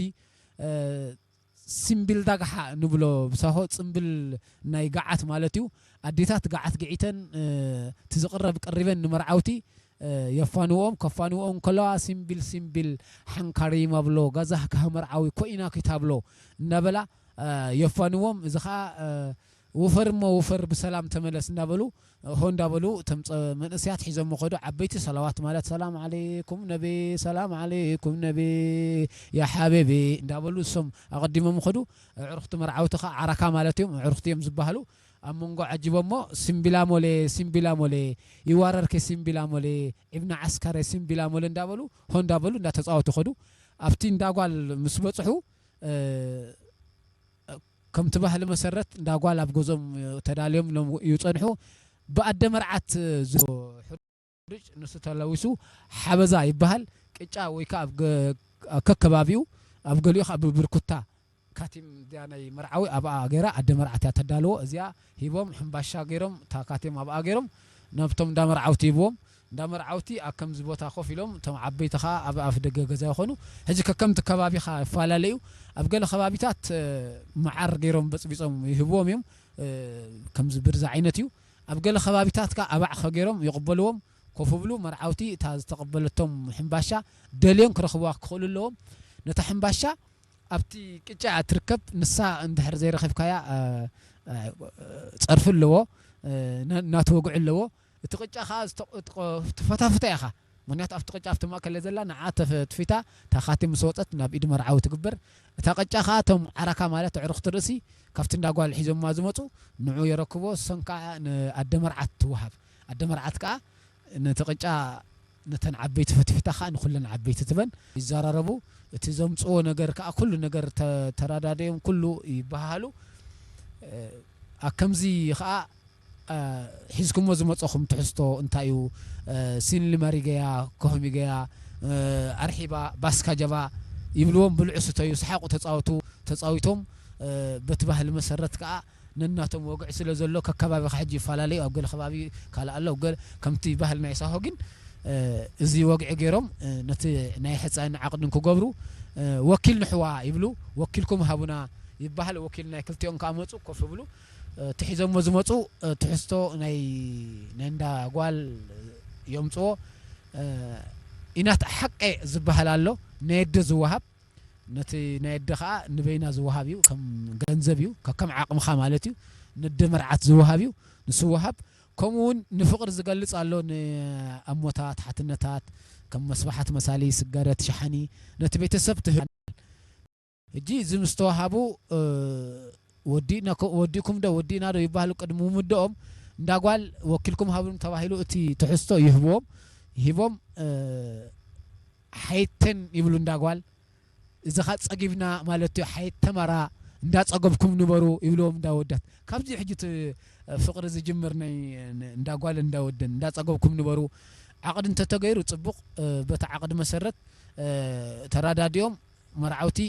እ፣ ሲምቢል ዳግሓ ንብሎ ብሳሆ ጽምብል ናይ ገዓት ማለት እዩ። ኣዴታት ገዓት ግዒተን፣ እ፣ እቲ ዝቕረብ ቀሪበን ንመርዓውቲ፣ እ፣ የፋንውኦም። ከፋንውኦም ከለዋ ሲምቢል ሲምቢል ሓንካሪም ኣብሎ፣ ጋዛህ ካህ መርዓዊ ኮይና ኪታብሎ እናበላ፣ እ፣ የፋንዎም። እዚ ኸኣ፣ እ፣ ውፈር እሞ ውፈር ብሰላም ተመለስ እንዳበሉ፣ ሆ እንዳበሉ እቶም ጸ-፣ መንእሰያት ሒዞሞ ከዱ። ዓበይቲ ሰላዋት ማለት ሰላም ዓለይኩም ነቢ፣ ሰላም ዓለይኩም ነቢ፣ ያ ሓቢቢ እንዳበሉ እሶም ኣቐዲሞም ከዱ። ኣዕሩኽቲ መርዓውቲ ኸኣ ዓረካ ማለት እዮም፣ ኣዕሩኽቲ እዮም ዝበሃሉ። ኣብ መንጎ ዓጂቦሞ፣ ሲምቢላ ሞሌ፣ ሲምቢላ ሞሌ፣ ይዋረርኬ ሲምቢላ ሞሌ፣ ኢብነ ዓስካሬ ሲምቢላ ሞሌ እንዳበሉ፣ ሆ እንዳበሉ እንዳተጻወቱ ከዱ። ኣብቲ እንዳ ጓል ምስ በጽሑ፣ እ፣ ከምቲ ባህሊ መሰረት እንዳ ጓል ኣብ ገዞም ተዳልዮም ሎም ይጸንሑ። ብኣደ መርዓት ዝ-፣ ሕሩጭ ንሱ ተለዊሱ ሓበዛ ይበሃል። ቅጫ ወይ ከኣ ኣብ ገ-፣ ኣብ ከከባቢኡ፣ ኣብ ገሊኡ ከኣ ብብርኩታ ካቲም እዚኣ ናይ መርዓዊ ኣብኣ ገይራ ኣደ መርዓት እያ ተዳልዎ። እዚኣ ሂቦም ሕምባሻ ገይሮም፣ እታ ካቲም ኣብኣ ገይሮም ናብቶም እንዳ መርዓውቲ ሂብዎም። እንዳ መርዓውቲ ኣብ ከምዚ ቦታ ኮፍ ኢሎም፣ እቶም ዓበይቲ ኸኣ ኣብ ኣፍ ደገ ገዛ ይኾኑ። ሕጂ ከከምቲ ከባቢኻ ይፈላለ እዩ። ኣብ ገለ ከባቢታት፣ እ፣ መዓር ገይሮም በጽቢጾም ይህብዎም እዮም። እ፣ ከምዚ ብርዚ ዓይነት እዩ። ኣብ ገለ ከባቢታት ከኣ ኣባዕኸ ገይሮም ይቕበልዎም። ኮፍ ብሉ መርዓውቲ እታ ዝተቐበለቶም ሕምባሻ ደልዮም ክረኽብዋ ክኽእሉ ኣለዎም። ነታ ሕምባሻ ኣብቲ ቅጫ እያ ትርከብ። ንሳ እንድሕር ዘይረኺብካያ፣ እ፣ እ፣ ጸርፊ ኣለዎ፣ እ፣ ነ-፣ እናተወግዑ ኣለዎ። እቲ ቅጫ ኸኣ ዝተ-፣ እትቆ-፣ ትፈታፍታ ኢኻ። ምኽንያቱ ኣብቲ ቅጫ ኣብቲ ማእከል ዘላ ንዓ ተፈትፊታ፣ እታ ካቲም ምስ ወጸት ናብ ኢድ መርዓዊ ትግበር። እታ ቅጫ ኸኣ እቶም ዓረካ ማለት ኣዕሩኽቲ ርእሲ ካብቲ እንዳ ጓል ሒዞማ ዝመጹ ንዑ የረክቦ። እሶም ከኣ ንኣደ መርዓት ትወሃብ። ኣደ መርዓት ከኣ ነቲ ቅጫ ነተን ዓበይቲ ፈትፊታ ከኣ ንኩለን ዓበይቲ ትበን። ይዘራረቡ። እቲ ዘምጽዎ ነገር ከኣ ኩሉ ነገር ተ-፣ ተራዳድዮም ኩሉ ይበሃሃሉ። እ፣ ኣከምዚ ከኣ፣ እ፣ ሒዝኩሞ ዝመጸኹም ትሕዝቶ እንታይ እዩ? እ፣ ሲንሊ መሪ ገያ፣ ኮህሚ ገያ፣ እ፣ ኣርሒባ፣ ባስካ ጀባ ይብልዎም። ብልዑ ስተዩ፣ ሰሓቁ፣ ተጻወቱ። ተጻዊቶም፣ እ፣ በቲ ባህሊ መሰረት ከኣ ነናቶም ወግዒ ስለ ዘሎ፣ ከከባቢኻ ሕጂ ይፈላለዩ። ኣብ ገለ ከባቢ ካልእ ኣሎ፣ ኣብ ገለ ከምቲ ባህል ናይ ሳሆ ግን፣ እ፣ እዚ ወግዒ ገይሮም፣ እ፣ ነቲ ናይ ሕጻን ዓቕድን ክገብሩ፣ እ፣ ወኪል ንሕዋ ይብሉ። ወኪልኩም ሃቡና ይበሃል። ወኪል ናይ ክልቲኦም ከኣ መጹ፣ ኮፍ ይብሉ። እ፣ እቲ ሒዞሞ ዝመጹ፣ እ፣ ትሕዝቶ ናይ፣ ናይ እንዳ ጓል የምጽዎ። እ፣ ኢናት ሓቄ ዝበሃል ኣሎ፣ ናይ ኣደ ዝወሃብ። ነቲ ናይ ኣደ ኸኣ ንበይና ዝወሃብ እዩ፣ ከም ገንዘብ እዩ፣ ከከም ዓቕምኻ ማለት እዩ። ነደ መርዓት ዝወሃብ እዩ፣ ንሱ ወሃብ። ከምኡ እውን ንፍቕሪ ዝገልጽ ኣሎ፣ ንኣሞታት፣ ሓትነታት፣ ከም መስባሓት መሳሊ፣ ስጋደት፣ ሸሓኒ፣ ነቲ ቤተሰብ ትህብ። ሕጂ እዚ ምስ ተዋሃቡ፣ እ፣ ወዲእና ኮ-፣ ወዲእኩም ዶ፣ ወዲእና ዶ ይበሃሉ። ቅድሚ ምውድኦም እንዳ ጓል ወኪልኩም ሃቡን ተባሂሉ እቲ ትሕዝቶ ይህብዎም። ሂቦም፣ እ፣ ሓይተን ይብሉ እንዳ ጓል። እዚ ኸ ጸጊብና ማለት እዩ። ሓየት ተመራ፣ እንዳጸገብኩም ንበሩ ይብልዎም እንዳ ወዳት። ካብዚ ሕጂ እቲ ፍቅሪ ዝጅምር ናይ እንዳ ጓል እንዳ ወደን እንዳጸገብኩም ንበሩ። ዓቅድ እንተ ተገይሩ ጽቡቅ፣ በቲ ዓቅድ መሰረት ተራዳድዮም መርዓውቲ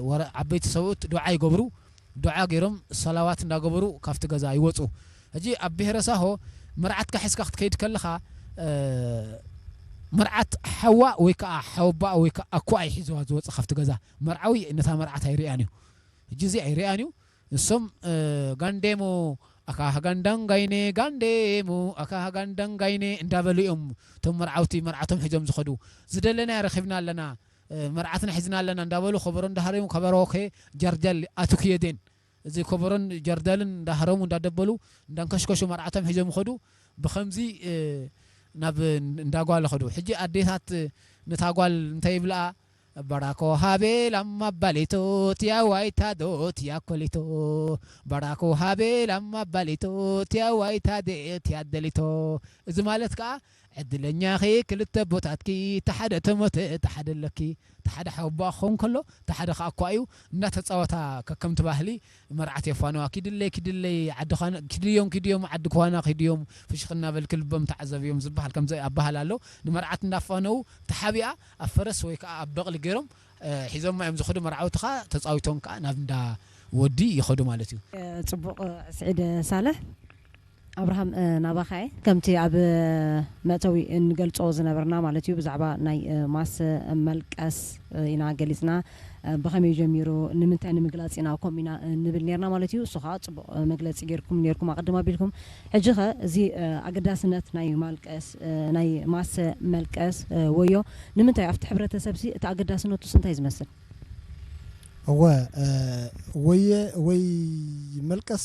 ወረ-፣ ዓበይቲ ሰብኡት ዱዓ ይገብሩ። ዱዓ ገይሮም ሰላዋት እንዳገበሩ ካብቲ ገዛ ይወጹ። ሕጂ ኣብ ብሄረ ሳሆ መርዓትካ ሒዝካ ክትከይድ ከለኻ፣ መርዓት ሓዋ ወይ ከኣ ሓወባኣ ወይ ከኣ ኣኮኣ እዩ ሒዝዋ ዝወጽእ ካብቲ ገዛ። መርዓዊ ነታ መርዓት ኣይርእያን እዩ። ሕጂ እዚ ኣይርእያን እዩ። እሶም፣ እ፣ ጋንዴሞ፣ ኣካህ ጋንዳንጋይኔ፣ ጋንዴሞ፣ ኣካህ ጋንዳንጋይኔ እንዳበሉ እዮም እቶም መርዓውቲ መርዓቶም ሒዞም ዝኸዱ። ዝደለናዮ ረኺብና ኣለና፣ እ፣ መርዓትና ሒዝና ኣለና እንዳበሉ ከበሮ እንዳሃረሙ፣ ከበሮ ኦኬ፣ ጀርደል ኣቱክየዴን። እዚ ከበሮን ጀርደልን እንዳሃረሙ እንዳደበሉ እንዳንከሽከሹ መርዓቶም ሒዞም ይኸዱ። ብኸምዚ፣ እ፣ ናብ እንዳጓል ይኸዱ። ሕጂ ኣዴታት ነታ ጓል እንታይ ይብልኣ? በራኮ ሃቤ ላማ ባሊቶ፣ ቲያዋይታ ዶ ቲያኮሊቶ። በራኮ ሃቤ ላማ ባሊቶ፣ ቲያዋይታ ዴ ቲያደሊቶ። እዚ ማለት ከኣ፣ ዕድለኛኺ ክልተ ቦታትኪ፣ ተሓደ ተሞተ፣ ተሓደ ኣለኪ። ተሓደ ሓወቦኣ ክኸውን ከሎ፣ ተሓደ ከኣ እኳ እዩ። እናተጻወታ ከከምቲ ባህሊ መርዓት የፋነዋ። ኪድለይ፣ ኪድለይ፣ ዓዲ ኳና፣ ኪድዮም፣ ኪድዮም፣ ዓዲ ኳና ኪድዮም፣ ፍሽኽ እናበልኪ ልቦም ተዓዘብዮም ዝበሃል ከምዚ ኣበሃል ኣሎ። ንመርዓት እንዳፋነዉ ተሓቢኣ ኣብ ፈረስ ወይ ከኣ ኣብ በቕሊ ገይሮም፣ እ፣ ሒዞማ እዮም ዝኸዱ። መርዓውቲ ከኣ ተጻዊቶም ከኣ ናብ እንዳ ወዲ ይኸዱ ማለት እዩ። እ፣ ጽቡቕ፣ እ፣ ስዒድ ሳልሕ። ኣብርሃም፣ እ፣ ናባኻ እየ። ከምቲ ኣብ መእተዊ እንገልጾ ዝነበርና ማለት እዩ፣ ብዛዕባ ናይ፣ እ፣ ማሰ መልቀስ፣ እ፣ ኢና ገሊጽና። እ፣ ብኸመይ ጀሚሩ፣ ንምንታይ ንምግላጽ ኢና ከምኡ ኢና፣ እ፣ ንብል ኔርና ማለት እዩ። እሱ ኸኣ ጽቡቕ፣ እ፣ መግለጺ ጌርኩም ኔርኩም ኣቐድም ኣቢልኩም። ሕጂ ኸ እዚ፣ እ፣ ኣገዳስነት ናይ ማልቀስ፣ እ፣ ናይ ማሰ መልቀስ፣ እ፣ ወዮ ንምንታይ ኣብቲ ሕብረተሰብሲ እቲ ኣገዳስነቱስ እንታይ ዝመስል? እወ፣ እ፣ ወየ ወይ መልቀስ፣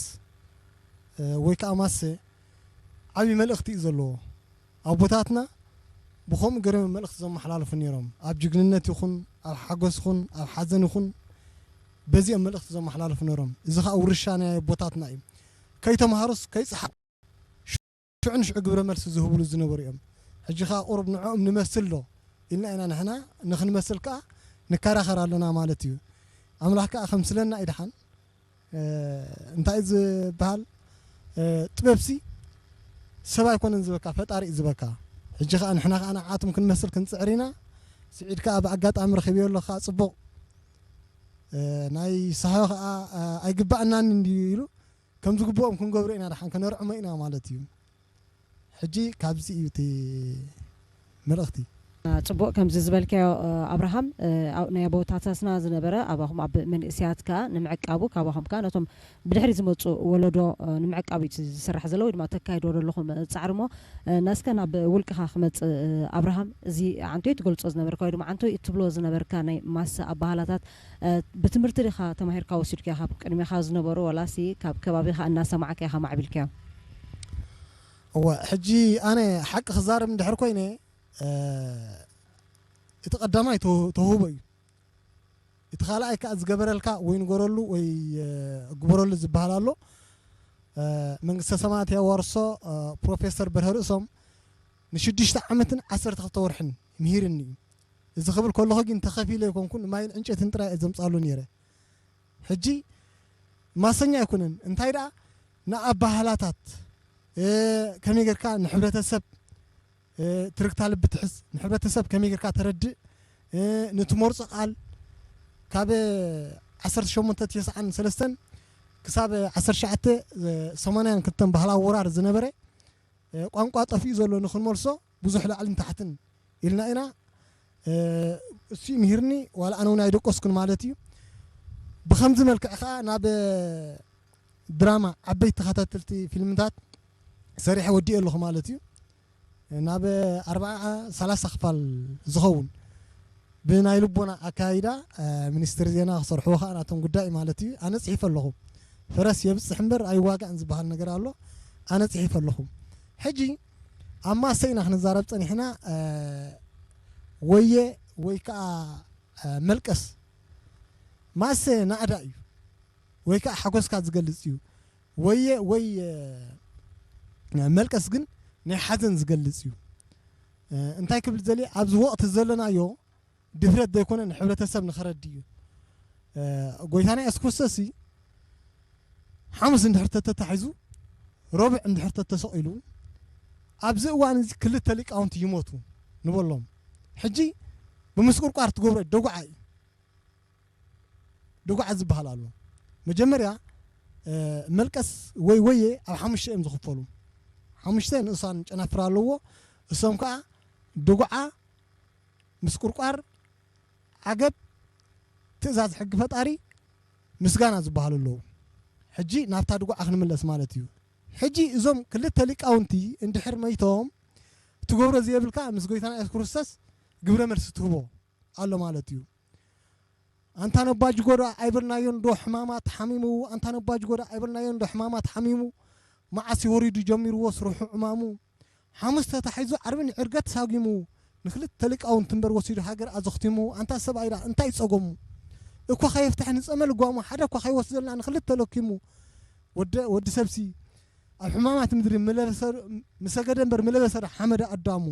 እ፣ ወይ ከኣ ማሰ ዓቢ መልእኽቲ እዩ ዘለዎ። ኣቦታትና ብኸምኡ ገይሮም መልእኽቲ ዘመሓላልፉ ነይሮም። ኣብ ጅግንነት ይኹን፣ ኣብ ሓጎስ ይኹን፣ ኣብ ሓዘን ይኹን፣ በዚኦም መልእኽቲ ዘመሓላልፉ ነይሮም። እዚ ኸኣ ውርሻ ናይ ኣቦታትና እዩ። ከይተምሃሩስ ከይጸሓፉ ሽዑ ንሽዑ ግብረ መልሲ ዝህብሉ ዝነበሩ እዮም። ሕጂ ከኣ ቁሩብ ንዕኦም ንመስል ዶ ኢልና ኢና ንሕና ንኽንመስል ከኣ ንከራኸር ኣለና ማለት እዩ። ኣምላኽ ከኣ ከምስለና እዩ ደሓን። እ፣ እንታይ እዩ ዝበሃል? እ፣ ጥበብሲ ሰብ ኣይኮነን ዝበካ፣ ፈጣሪ እዩ ዝበካ። ሕጂ ከኣ ንሕና ከኣ ንዓኣቶም ክንመስል ክንጽዕር ኢና። ስዒድ ከኣ ብኣጋጣሚ ረኺበዮ ኣለኹ ከኣ ጽቡቕ፣ እ፣ ናይ ሳሆ ከኣ፣ እ፣ ኣይግባኣናን እንድዩ ኢሉ ከም ዝግብኦም ክንገብሮ ኢና፣ ደሓን ከነርዕሞ ኢና ማለት እዩ። ሕጂ ካብዚ እዩ እቲ መልእኽቲ። ጽቡቕ፣ ከምዚ ዝበልካዮ፣ እ፣ ኣብርሃም፣ እ፣ ኣብ ናይ ኣቦታትና ዝነበረ፣ ኣባኹም ኣብ መንእሰያት ከኣ ንምዕቃቡ፣ ካባኹም ከኣ ነቶም ብድሕሪ ዝመጹ ወለዶ፣ እ፣ ንምዕቃብ እዩ ዝስራሕ ዘሎ ወይ ድማ ተካይዶ ዘለኹም ጻዕሪ እሞ፣ እ፣ ናስከ ናብ ውልቅኻ ክመጽእ፣ እ፣ ኣብርሃም፣ እዚ ዓንቶይ ትገልጾ ዝነበርካ ወይ ድማ ዓንቶይ እትብሎ ዝነበርካ ናይ ማሰ ኣበሃላታት፣ እ፣ ብትምህርቲ ዲኻ ተማሂርካ ወሲድካዮ ካብ ቅድሜኻ ዝነበሩ ወላሲ ካብ ከባቢኻ እናሰማዕካ ኢኻ ማዕቢልካዮ? እወ፣ ሕጂ ኣነ ሓቂ ክዛረብ እንድሕር ኮይነ፣ እ፣ እቲ ቀዳማይ ተው-፣ ተውህቦ እዩ። እቲ ካልኣይ ከኣ ዝገበረልካ ወይ ንገረሉ ወይ፣ እ፣ ግበረሉ ዝበሃል ኣሎ። እ፣ መንግስተ ሰማያት ያዋርሶ፣ እ፣ ፕሮፌሰር በርሀ ርእሶም ንሽዱሽተ ዓመትን ዓሰርተ ክልተ ወርሕን ምሂርኒ እዩ። እዚ ክብል ከለኹ ግን ተኸፊለ ኣይኮንኩን፣ ማይን ዕንጨይትን ጥራይ እየ ዘምጻሉ ነይረ። ሕጂ ማሰኛ ኣይኮነን። እንታይ ደኣ ንኣባህላታት፣ እ፣ ከመይ ጌርካ ንሕብረተሰብ፣ እ፣ ትርክታ ልቢ ትሕዝ፣ ንሕብረተሰብ ከመይ ጌርካ ተረድእ፣ እ፣ ንትመርጾ ቃል ካብ ዓሰርተ ሸሞንተ ተስዓን ሰለስተን ክሳብ ዓሰርተ ትሽዓተ ሰማንያን ክልተን ባህላዊ ወራር ዝነበረ፣ እ፣ ቋንቋ ጠፊኡ ዘሎ ንኽንመልሶ ብዙሕ ላዕልን ታሕትን ኢልና ኢና። እ፣ እሱ ምሂርኒ፣ ዋላ ኣነ እውን ኣይደቀስኩን ማለት እዩ። ብኸምዚ መልክዕ ኸኣ ናብ ድራማ፣ ዓበይቲ ተኸታተልቲ ፊልምታት ሰሪሐ ወዲኤ ኣለኹ ማለት እዩ። ናብ ኣርብዓ፣ ሰላሳ ክፋል ዝኸውን ብናይ ልቦና ኣካይዳ፣ እ፣ ሚኒስትሪ ዜና ክሰርሕዎ ከኣ ናቶም ጉዳይ ማለት እዩ። ኣነ ጽሒፈ ኣለኹ። ፈረስ የብጽሕ እምበር ኣይዋጋእን ዝበሃል ነገር ኣሎ። ኣነ ጽሒፈ ኣለኹ። ሕጂ ኣብ ማሰ ኢና ክንዛረብ ጸኒሕና። እ፣ ወየ ወይ ከኣ፣ እ፣ መልቀስ ማሰ ናእዳ እዩ፣ ወይ ከኣ ሓጎስካ ዝገልጽ እዩ። ወየ ወይ፣ እ፣ መልቀስ ግን ናይ ሓዘን ዝገልጽ እዩ። እ፣ እንታይ ክብል ዘልየ፣ ኣብዚ ወቕቲ ዘለናዮ ድፍረት ዘይኮነ ንሕብረተሰብ ንኸረድእ እዩ። እ፣ ጎይታና የሱስ ክርስቶስ ሐሙስ እንድሕር ተተታሒዙ፣ ረቡዕ እንድሕር ተተሰቂሉ፣ ኣብዚ እዋን እዚ ክልተ ሊቃውንቲ ይሞቱ ንበሎም። ሕጂ ብምስቁርቋር ትገብሮ ደጉዓ እዩ። ደጉዓ ዝበሃል ኣሎ። መጀመርያ፣ እ፣ መልቀስ ወይ ወየ ኣብ ሓሙሽተ እዮም ዝኽፈሉ። ሓሙሽተ ንእሳን ጨናፍር ኣለዎ። እሶም ከኣ ደጉዓ፣ ምስቁርቋር፣ ዓገብ፣ ትእዛዝ ሕጊ ፈጣሪ፣ ምስጋና ዝበሃሉ ኣለዉ። ሕጂ ናብታ ድጉዓ ክንምለስ ማለት እዩ። ሕጂ እዞም ክልተ ሊቃውንቲ እንድሕር መይቶም፣ ትገብሮ ዘየብልካ ምስ ጎይታና የሱስ ክርስቶስ ግብረ መልሲ ትህቦ ኣሎ ማለት እዩ። ኣንታ ነባጅጎዳ ኣይበልናዮን ዶ ሕማማት ሓሚሙ? ኣንታ ነባጅጎዳ ኣይበልናዮን ዶ ሕማማት ሓሚሙ? መዓስ ወሪዱ ጀሚርዎ ስርሑ ዕማሙ? ሓሙስ ተታሒዙ ዓርቢ ንዕርገት ሳጊሙ፣ ንክልተ ሊቃውንቲ እምበር ወሲዱ ሃገር ኣዘኽቲሙ። ኣንታ ሰብኣይ ደኣ እንታይ ጸገሙ? እኳ ከየፍትሕ ንጸመ ልጓሙ፣ ሓደ እኳ ከይወስደልና ንክልተ ለኪሙ። ወደ-፣ ወዲ ሰብሲ ኣብ ሕማማት ምድሪ ምለበሰ-፣ ምሰገደ እምበር ምለበሰ ዶ ሓመደ ኣዳሙ?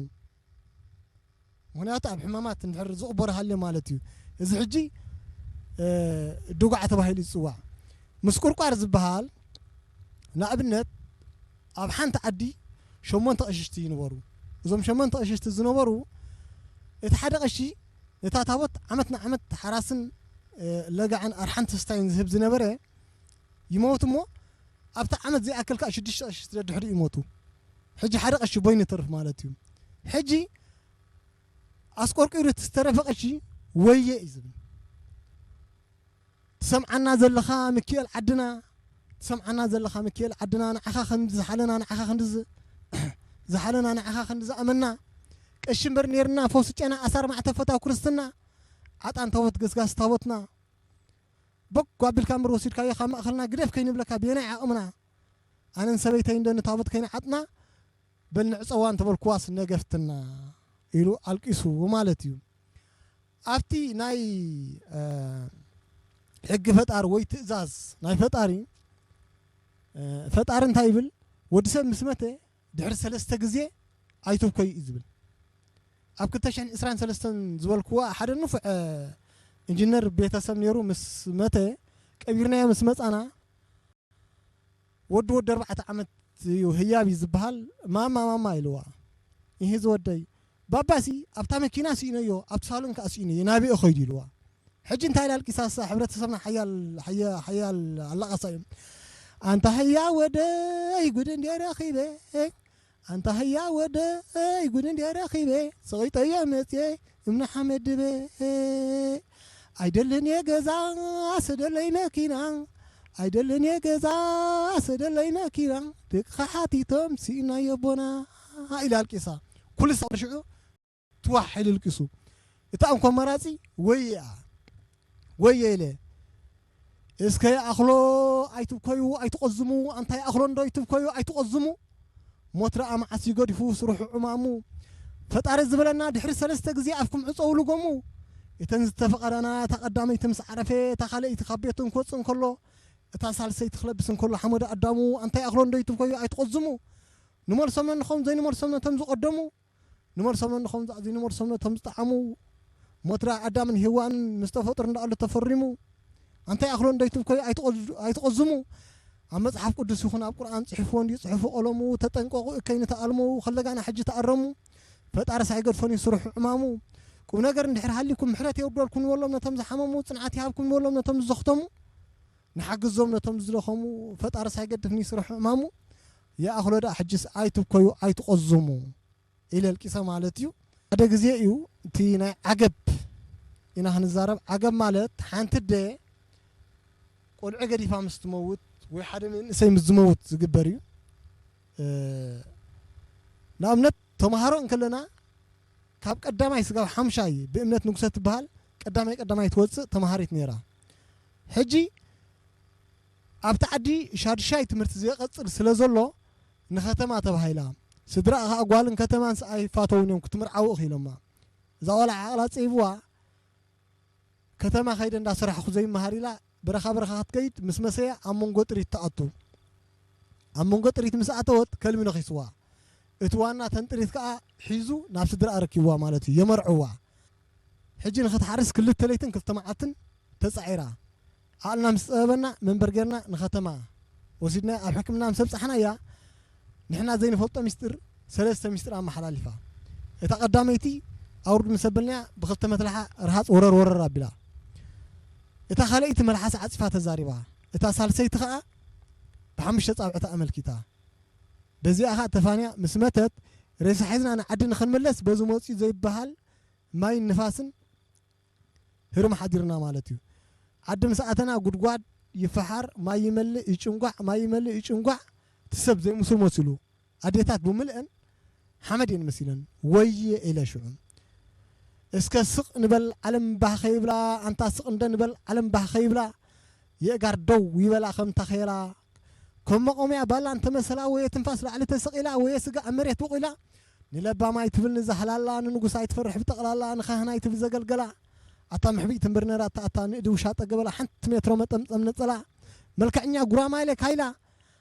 ምኽንያቱ ኣብ ሕማማት እንድሕር ዝቕበሮ ሃልዩ ማለት እዩ። እዚ ሕጂ፣ እ፣ ድጉዓ ተባሂሉ ይጽዋዕ። ምስቁርቋር ዝበሃል ንኣብነት፣ ኣብ ሓንቲ ዓዲ ሸሞንተ ቀሽሽቲ ይነበሩ። እዞም ሸሞንተ ቀሽሽቲ ዝነበሩ፣ እቲ ሓደ ቀሺ ነታ ታቦት ዓመት ንዓመት ሓራስን፣ እ፣ ለጋዕን ኣርሓን ተስታይን ዝህብ ዝነበረ ይመውት እሞ፣ ኣብቲ ዓመት ዘይኣክል ከኣ ሽዱሽተ ቀሽሽቲ ደድሕሪኡ ይሞቱ። ሕጂ ሓደ ቀሺ በይኑ ይተርፍ ማለት እዩ። ሕጂ ኣስቆርቂሩ እቲ ዝተረፈ ቀሺ ወየ እዩ ዝብል። ትሰምዓና ዘለኻ ሚኪኤል ዓድና፣ ትሰምዓና ዘለኻ ሚኪኤል ዓድና፣ ንዓኻ ክንዲ ዝሓለና፣ ንዓኻ ክንዲ ዝ-፣ ዝሓለና፣ ንዓኻ ክንዲ ዝኣመና፣ ቀሺ እምበር ኔርና፣ ፈውሲ ጨና፣ ኣሳር ማዕተብ ፈታው ክርስትና፣ ዓጣን ታቦት ገስጋስ ታቦትና፣ በጎ ኣቢልካ እምበር ወሲድካዮ ካብ ማእከልና ግደፍ ከይንብለካ ብየናይ ዓቕምና፣ ኣነን ሰበይተይ እንዶ ንታቦት ከይንዓጥና፣ በል ንዕጸዋ እንተበልክዋስ ነገፍትና ኢሉ ኣልቂሱ ማለት እዩ። ኣብቲ ናይ፣ እ፣ ሕጊ ፈጣሪ ወይ ትእዛዝ ናይ ፈጣሪ፣ እ፣ ፈጣሪ እንታይ ይብል? ወዲ ሰብ ምስ መተ ድሕሪ ሰለስተ ግዜ ኣይትብከዩ እዩ ዝብል። ኣብ ክልተ ሽሕን ዕስራን ሰለስተን ዝበልክዋ ሓደ ንፉዕ፣ እ፣ ኢንጂነር ቤተሰብ ነይሩ። ምስ መተ ቀቢርናዮ ምስ መጻና፣ ወዲ ወዲ ኣርባዕተ ዓመት እዩ ህያብ እዩ ዝበሃል። ማማ ማማ ኢልዋ። ይሄ ዝወደይ ባባሲ ኣብታ መኪና ስኢነዮ፣ ኣብቲ ሳሎን ከኣ ስኢነዮ፣ ናበይ ከይዱ ኢልዋ። ሕጂ እንታይ ኢላ ኣልቂሳሳ፣ ሕብረተሰብና ሓያል፣ ሓያ-፣ ሓያል ኣላቃሳ እዩ። ኣንታ ህያ ወደይ ጉድ እንዴ ረኺበ፣ ኣንታ ህያ ወደይ ጉድ እንዴ ረኺበ፣ ሰቂጠዮ መጽየ እምነ ሓመድ ድበ። ኣይደልን እየ ገዛ ስደለይ መኪና፣ ኣይደልን እየ ገዛ ስደለይ መኪና፣ ደቅኻ ሓቲቶም ስኢናዮ ኣቦና ኢላ ኣልቂሳ። ኩሉ ሰብ ሽዑ ትዋሕ ኢሉ ኣልቂሱ። እታ እንኮ መራጺ ወየ፣ ወየ ኢለ። እስከ ይኣኽሎ ኣይትብከዩ ኣይትቆዝሙ፣ ኣንታ ይኣኽሎ እንዶ ይትብከዩ ኣይትቆዝሙ። ሞት ደኣ መዓስ እዩ ገዲፉ ስርሑ ዕማሙ። ፈጣሪ ዝበለና ድሕሪ ሰለስተ ግዜ ኣፍኩም ዕጸው ልጎሙ። እተን ዝተፈቐዳና እታ ቀዳመይቲ ምስ ዓረፈ፣ እታ ካልኣይቲ ካብ ቤቱ እንክወጽእ እንከሎ፣ እታ ሳልሰይቲ ክለብስ እንከሎ ሓመደ ኣዳሙ፣ ኣንታ ይኣኽሎ እንዶ ይትብከዩ ኣይትቆዝሙ። ንመልሶም ነንኾም ዘይንመልሶም ነቶም ዝቐደሙ። ንመልሶም ነንኾም ዘይንመልሶም ነቶም ዝጠዓሙ። ሞት ደኣ ኣዳምን ሄዋንን ምስ ተፈጥሩ እንዳኣሉ ተፈሪሙ። ኣንታ ይኣኽሎ እንዶ ይትብከዩ ኣይትቆዝ-፣ ኣይትቆዝሙ። ኣብ መጽሓፍ ቅዱስ ይኹን ኣብ ቁርኣን ጽሒፍዎ እንድዩ ጽሑፉ ቀለሙ። ተጠንቀቑ እከይ ንተኣልሙ፣ ከለጋና ሕጂ ተኣረሙ። ፈጣሪስ ኣይገድፎን እዩ ስርሑ ዕማሙ። ቁም ነገር እንድሕር ሃሊኩም ምሕረት የውርደልኩም ንበሎም ነቶም ዝሓመሙ፣ ጽንዓት ይሃብኩም ንበሎም ነቶም ዝዘኽተሙ። ንሓግዞም ነቶም ዝደኸሙ፣ ፈጣሪስ ኣይገድፍን እዩ ስርሑ ዕማሙ። ይኣኽሎ ደኣ ሕጅስ ኣይትብከዩ ኣይትቆዝሙ። ኢለ ኣልቂሰ ማለት እዩ። ሓደ ግዜ እዩ እቲ ናይ ዓገብ ኢና ክንዛረብ። ዓገብ ማለት ሓንቲ ኣደ ቆልዑ ገዲፋ ምስ ትመውት ወይ ሓደ መንእሰይ ምስ ዝመውት ዝግበር እዩ። እ፣ ንኣብነት ተምሃሮ እንከለና ካብ ቀዳማይ ስጋብ ሓምሻይ ብእምነት ንጉሰ ትበሃል ቀዳማይ ቀዳማይ ትወጽእ ተምሃሪት ነይራ። ሕጂ ኣብቲ ዓዲ ሻድሻይ ትምህርቲ ዘየቐጽል ስለ ዘሎ ንኸተማ ተባሂላ። ስድራኣ ኸኣ ጓልን ከተማንስ ኣይፋተውን እዮም፣ ክትምርዓዊ ኢኺ ኢሎማ። እዛ ቆልዓ ዓቕላ ጸይብዋ፣ ከተማ ከይደ እንዳሰራሕኩ ዘይመሃር ኢላ በረኻ በረኻ ክትከይድ ምስ መሰያ ኣብ መንጎ ጥሪት ትኣቱ። ኣብ መንጎ ጥሪት ምስ ኣተወት ከልቢ ነኺስዋ። እቲ ዋና ተን ጥሪት ከኣ ሒዙ ናብ ስድራኣ ኣረኪብዋ ማለት እዩ፣ የመርዕዋ። ሕጂ ንኽትሓርስ ክልተ ለይትን ክልተ መዓልትን ተጻዒራ። ዓቅልና ምስ ጸበበና መንበር ጌርና ንከተማ ወሲድናያ፣ ኣብ ሕክምና ምስ ኣብጻሕናያ፣ ንሕና ዘይንፈልጦ ሚስጥር ሰለስተ ሚስጥር ኣመሓላሊፋ። እታ ቀዳመይቲ ኣውርድ ምስ ኣበልናያ፣ ብክልተ መትለሓ ርሃጽ ወረር ወረር ኣቢላ። እታ ካልኣይቲ መልሓሳ ዓጺፋ ተዛሪባ። እታ ሳልሰይቲ ከኣ ብሓሙሽተ ጻብዕታ ኣመልኪታ። በዚኣ ከኣ ተፋንያ ምስ መተት፣ ሬሳ ሒዝና ንዓዲ ንክንምለስ በዚ መጽኡ ዘይበሃል ማይን ንፋስን ህርም ሓዲርና ማለት እዩ። ዓዲ ምስ ኣተና ጉድጓድ ይፈሓር፣ ማይ ይመልእ ይጭንጓዕ፣ ማይ ይመልእ ይጭንጓዕ፣ እቲ ሰብ ዘይምስል መሲሉ። ኣዴታት ብምልአን ሓመድ እየን መሲለን። ወየ ኢለ ሽዑ። እስከ ስቕ ንበል ዓለም ባህ ከይብላ፣ ኣንታ ስቕ እንደ ንበል ዓለም ባህ ከይብላ፣ የእጋር ደው ይበላ ከም ታኼላ። ከም መቆምያ ባላ እንተ መሰላ፣ ወየ ትንፋስ ላዕሊ ተሰቂላ፣ ወየ ስጋ ኣብ መሬት ውቂላ፣ ንለባም ኣይትብል ንዛህላላ፣ ንንጉስ ኣይትፈርሕ ብጠቕላላ፣ ንካህን ኣይትብል ዘገልገላ። ኣታ ምሕቢእቲ እምብር ነራ እታ፣ ኣታ ንእዲ ውሻጠ ገበላ፣ ሓንቲ ሜትሮ መጠምጠም ነጸላ፣ መልክዐኛ ጉራማይለ ካይላ፣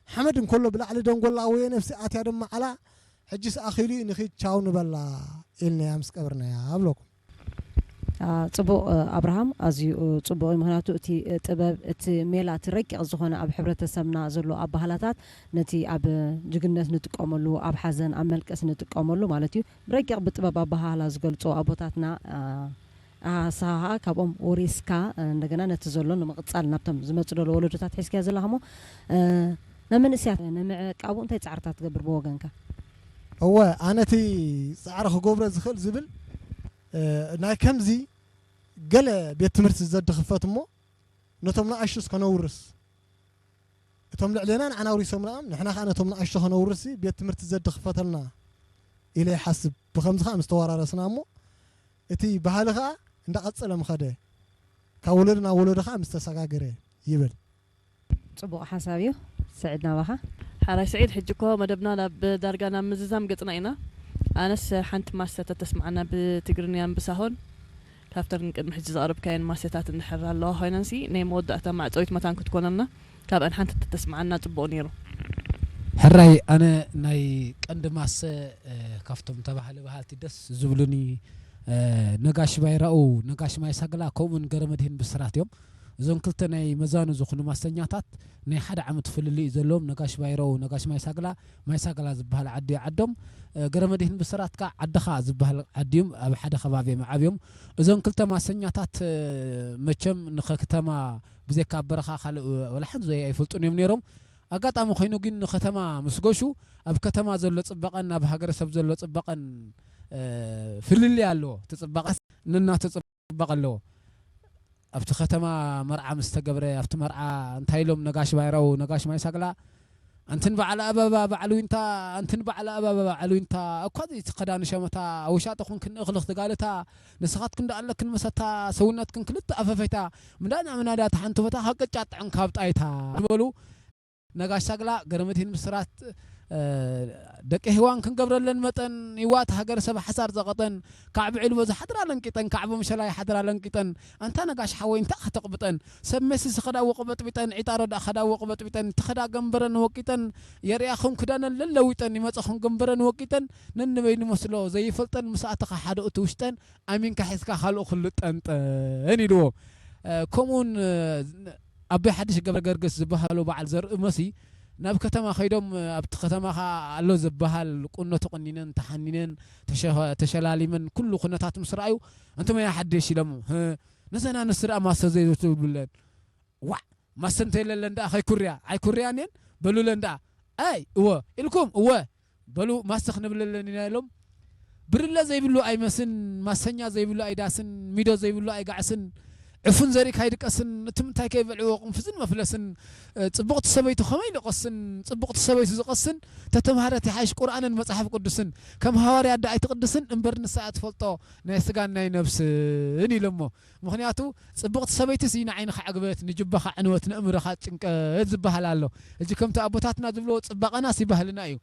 ሓመድ እንከሎ ብላዕሊ ደንጎላ፣ ወየ ነፍሲ ኣትያ ደማ ዓላ፣ ሕጅስ ኣኺሉ እዩ ንኺድ ቻው ንበላ ኢልናያ ምስ ቀብርናያ እብለኩም። አ፣ ጽቡቕ፣ እ፣ ኣብርሃም፣ ኣዝዩ፣ እ፣ ጽቡቕ እዩ። ምኽንያቱ እቲ፣ እ፣ ጥበብ፣ እቲ ሜላ፣ እቲ ረቂቕ ዝኾነ ኣብ ሕብረተሰብና ዘሎ ኣበሃህላታት ነቲ ኣብ ጅግነት ንጥቀመሉ፣ ኣብ ሓዘን፣ ኣብ መልቀስ ንጥቀመሉ ማለት እዩ። ብረቂቕ ብጥበብ ኣበሃህላ ዝገልጾ ኣቦታትና፣ አ፣ ኣሃሳሃ ካብኦም ወሪስካ፣ እ፣ እንደገና ነቲ ዘሎ ንምቕጻል ናብቶም ዝመጹ ዘሎ ወለዶታት ሒዝካዮ ዘለኻ እሞ፣ እ፣ ነመንእሰያት ንምዕቃቡ እንታይ ጻዕርታት ትገብር ብወገንካ? እወ፣ ኣነ እቲ ጻዕሪ ክገብሮ ዝኽእል ዝብል፣ እ፣ ናይ ከምዚ ገለ ቤት ትምህርቲ ዘዲ ክፈት እሞ፣ ነቶም ንኣሽቱስ ከነውርስ፣ እቶም ልዕሌና ንዓና ኣውሪሶምና፣ ንሕና ከኣ ነቶም ንኣሽቱ ከነውርስ ቤት ትምህርቲ ዘዲ ክፈተልና ኢለ ይሓስብ። ብኸምዚ ከኣ ምስ ተወራረስና እሞ፣ እቲ ባህሊ ከኣ እንዳቐጸለ ምኸደ፣ ካብ ወለዶ ናብ ወለዶ ከኣ ምስ ተሰጋገረ ይብል። ጽቡቕ ሓሳብ እዩ። ስዒድ፣ ናባኻ። ሓራይ ስዒድ፣ ሕጂ እኮ መደብና ናብ ዳርጋ ናብ ምዝዛም ገጽና ኢና። ኣነስ ሓንቲ ማሰ ተተስምዓና ብትግርኛን ብሳሆን፣ ካብተን ቅድሚ ሕጂ ዘቕረብካየን ማሰታት እንድሕር ኣለዋ ኮይነንሲ፣ ናይ መወዳእታ ማዕጸዊት መታን ክትኮነና፣ ካብአን ሓንቲ ተተስምዓና ጽቡቕ ነይሩ። ሕራይ፣ ኣነ ናይ ቀንዲ ማሰ፣ እ፣ ካብቶም ተባህለ በሃልቲ ደስ ዝብሉኒ፣ እ፣ ነጋሽ ባይራኡ፣ ነጋሽ ማይ ሳግላ፣ ከምኡውን ገረመድህን ብስራት እዮም። እዞን ክልተ ናይ መዛኑ ዝኾኑ ማሰኛታት ናይ ሓደ ዓመት ፍልልይ እዩ ዘለዎም። ነጋሽ ባይረው፣ ነጋሽ ማይ ሳግላ፣ ማይ ሳግላ ዝበሃል ዓዲ ዓዶም፣ እ፣ ገረመድህን ብስራት ከኣ ዓድኻ ዝበሃል ዓዲ እዩ፣ ኣብ ሓደ ከባቢ እዮም ዓብዮም። እዞን ክልተ ማሰኛታት፣ እ፣ መቸም ንከተማ ብዘይካ ኣብ በረኻ ካልእ ወላ ሓንቲ ዘይ ኣይፈልጡን እዮም ነይሮም። ኣጋጣሚ ኮይኑ ግን ንከተማ ምስ ገሹ፣ ኣብ ከተማ ዘሎ ጽባቐን ኣብ ሃገረሰብ ዘሎ ጽባቐን፣ እ፣ ፍልልይ ኣለዎ። እቲ ጽባቐስ ነናቱ ጽባቐ ኣለዎ። ኣብቲ ከተማ መርዓ ምስ ተገብረ፣ ኣብቲ መርዓ እንታይ ኢሎም ነጋሽ ባይራው፣ ነጋሽ ማይ ሳግላ፣ "ኣንትን በዓል ኣበባ በዓል ዊንታ፣ ኣንትን በዓል ኣበባ በዓል ዊንታ፣ እኳ ዘይትኸዳኒ ሸመታ፣ ኣውሻጠ ኩንክን እኽሊ ክትጋልታ፣ ንስኻትክን ደኣ ኣለክን መሰታ፣ ሰውነትክን ክልተ ኣፈፈይታ፣ ምዳና ምናዳ ተሓንቶ ፈታ፣ ከቅጫ ጥዕን ካብ ጣይታ" ዝበሉ። ነጋሽ ሳግላ ገረመድህን ብስራት፣ እ፣ ደቂ ህዋን ክንገብረለን መጠን፣ ይዋት ሃገር ሰብ ሓሳር ዘቐጠን፣ ካዕብ ዕልቦ ዝሓድራ ለንቂጠን፣ ካዕብ ምሸላይ ሓድራ ለንቂጠን፣ ኣንታ ነጋሽ ሓወይ እንታ ከተቕብጠን፣ ሰብ መሲ ዝኸዳ ወቅበጥቢጠን፣ ዒጣሮ ደኣ ኸዳ ወቅበጥቢጠን፣ ትኸዳ ገንበረን ወቂጠን፣ የርያኹም ክዳነን ለለዊጠን፣ ይመጸኹም ገንበረን ወቂጠን፣ ነንበይኑ መስሎ ዘይፈልጠን፣ ምስ ኣተኻ ሓደ እቱ ውሽጠን፣ ኣሚንካ ሒዝካ ካልኡ ክሉ ጠንጠን ኢልዎ። እ፣ ከምኡውን፣ እ፣ ኣቦይ ሓድሽ ገብረ ገርግስ ዝበሃሉ በዓል ዘርኢ መሲ ናብ ከተማ ከይዶም፣ እ፣ ኣብቲ ከተማኻ ኣሎ ዝበሃል ቁኖ ተቆኒነን፣ ተሓኒነን፣ ተሸ-፣ ተሸላሊመን ኩሉ ኩነታት ምስ ረኣዩ፣ "እንቱመ ያ ሓድሽ?" ኢሎሙ። "ህ፣ ነዘን ኣንስቲ ደኣ ማሰ ዘይትብሉለን?" "ዋዕ! ማሰ እንተ የለለን ደኣ ከይኩርያ፣ ኣይኩርያን እየን?" በሉለን ደኣ። "ኣይ፣ እወ ኢልኩም?" "እወ!" በሉ፣ "ማሰ ክንብለለን ኢና" ኢሎም። ብርለ ዘይብሉ ኣይመስን፣ ማሰኛ ዘይብሉ ኣይዳስን፣ ሚዶ ዘይብሉ ኣይጋዕስን፣ ዕፉን ዘሪእካ ኣይድቀስን፣ እትም እንታይ ከይበልዕዎ ቅንፍዝን መፍለስን፣ እ፣ ጽቡቕቲ ሰበይቱ ከመይ ልቐስን፣ ጽቡቕቲ ሰበይቱ ዝቐስን፣ ተተምሃረት ይሓይሽ ቁርኣንን መጽሓፍ ቅዱስን፣ ከም ሃዋርያት ደኣ ኣይትቕድስን፣ እምበር ንሳ እያ ትፈልጦ ናይ ስጋን ናይ ነብስን ኢሎሞ። ምኽንያቱ፣ ጽብቕቲ ሰበይትሲ ንዓይንኻ ዕግበት፣ ንጅባኻ ዕንወት፣ ንእምሮኻ ጭንቀት ዝበሃል ኣሎ። ሕጂ ከምቲ ኣቦታትና ዝብልዎ ጽባቐናሲ ባህልና እዩ።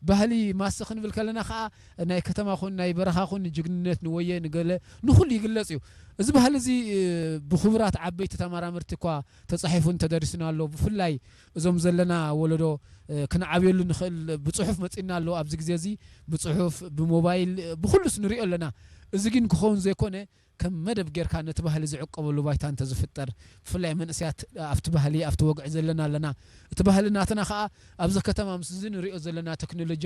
ባህሊ ማሰ ክንብል ከለና ኸኣ፣ ናይ ከተማ ኹን ናይ በረኻ ኹን ንጅግንነት፣ ንወየ፣ ንገለ፣ ንኹሉ ይግለጽ እዩ። እዚ ባህሊ እዚ፣ እ፣ ብኽቡራት ዓበይቲ ተመራመርቲ እኳ ተጻሒፉን ተደሪሱን ኣሎ። ብፍላይ እዞም ዘለና ወለዶ፣ እ፣ ክንዓብየሉ ንኽእል ብጽሑፍ መጺእና ኣሎ። ኣብዚ ግዜ እዚ ብጽሑፍ፣ ብሞባይል፣ ብኹሉስ ንሪኦ ኣለና። እዚ ግን ክኸውን ዘይኮነ፣ ከም መደብ ጌርካ ነቲ ባህሊ ዝዕቀበሉ ባይታ እንተ ዝፍጠር፣ ብፍላይ መንእሰያት ኣብቲ ባህሊ፣ ኣብቲ ወግዒ ዘለና ኣለና። እቲ ባህሊ ናትና ከኣ ኣብዘ ከተማ ምስ እዚ ንርእዮ ዘለና ቴክኖሎጂ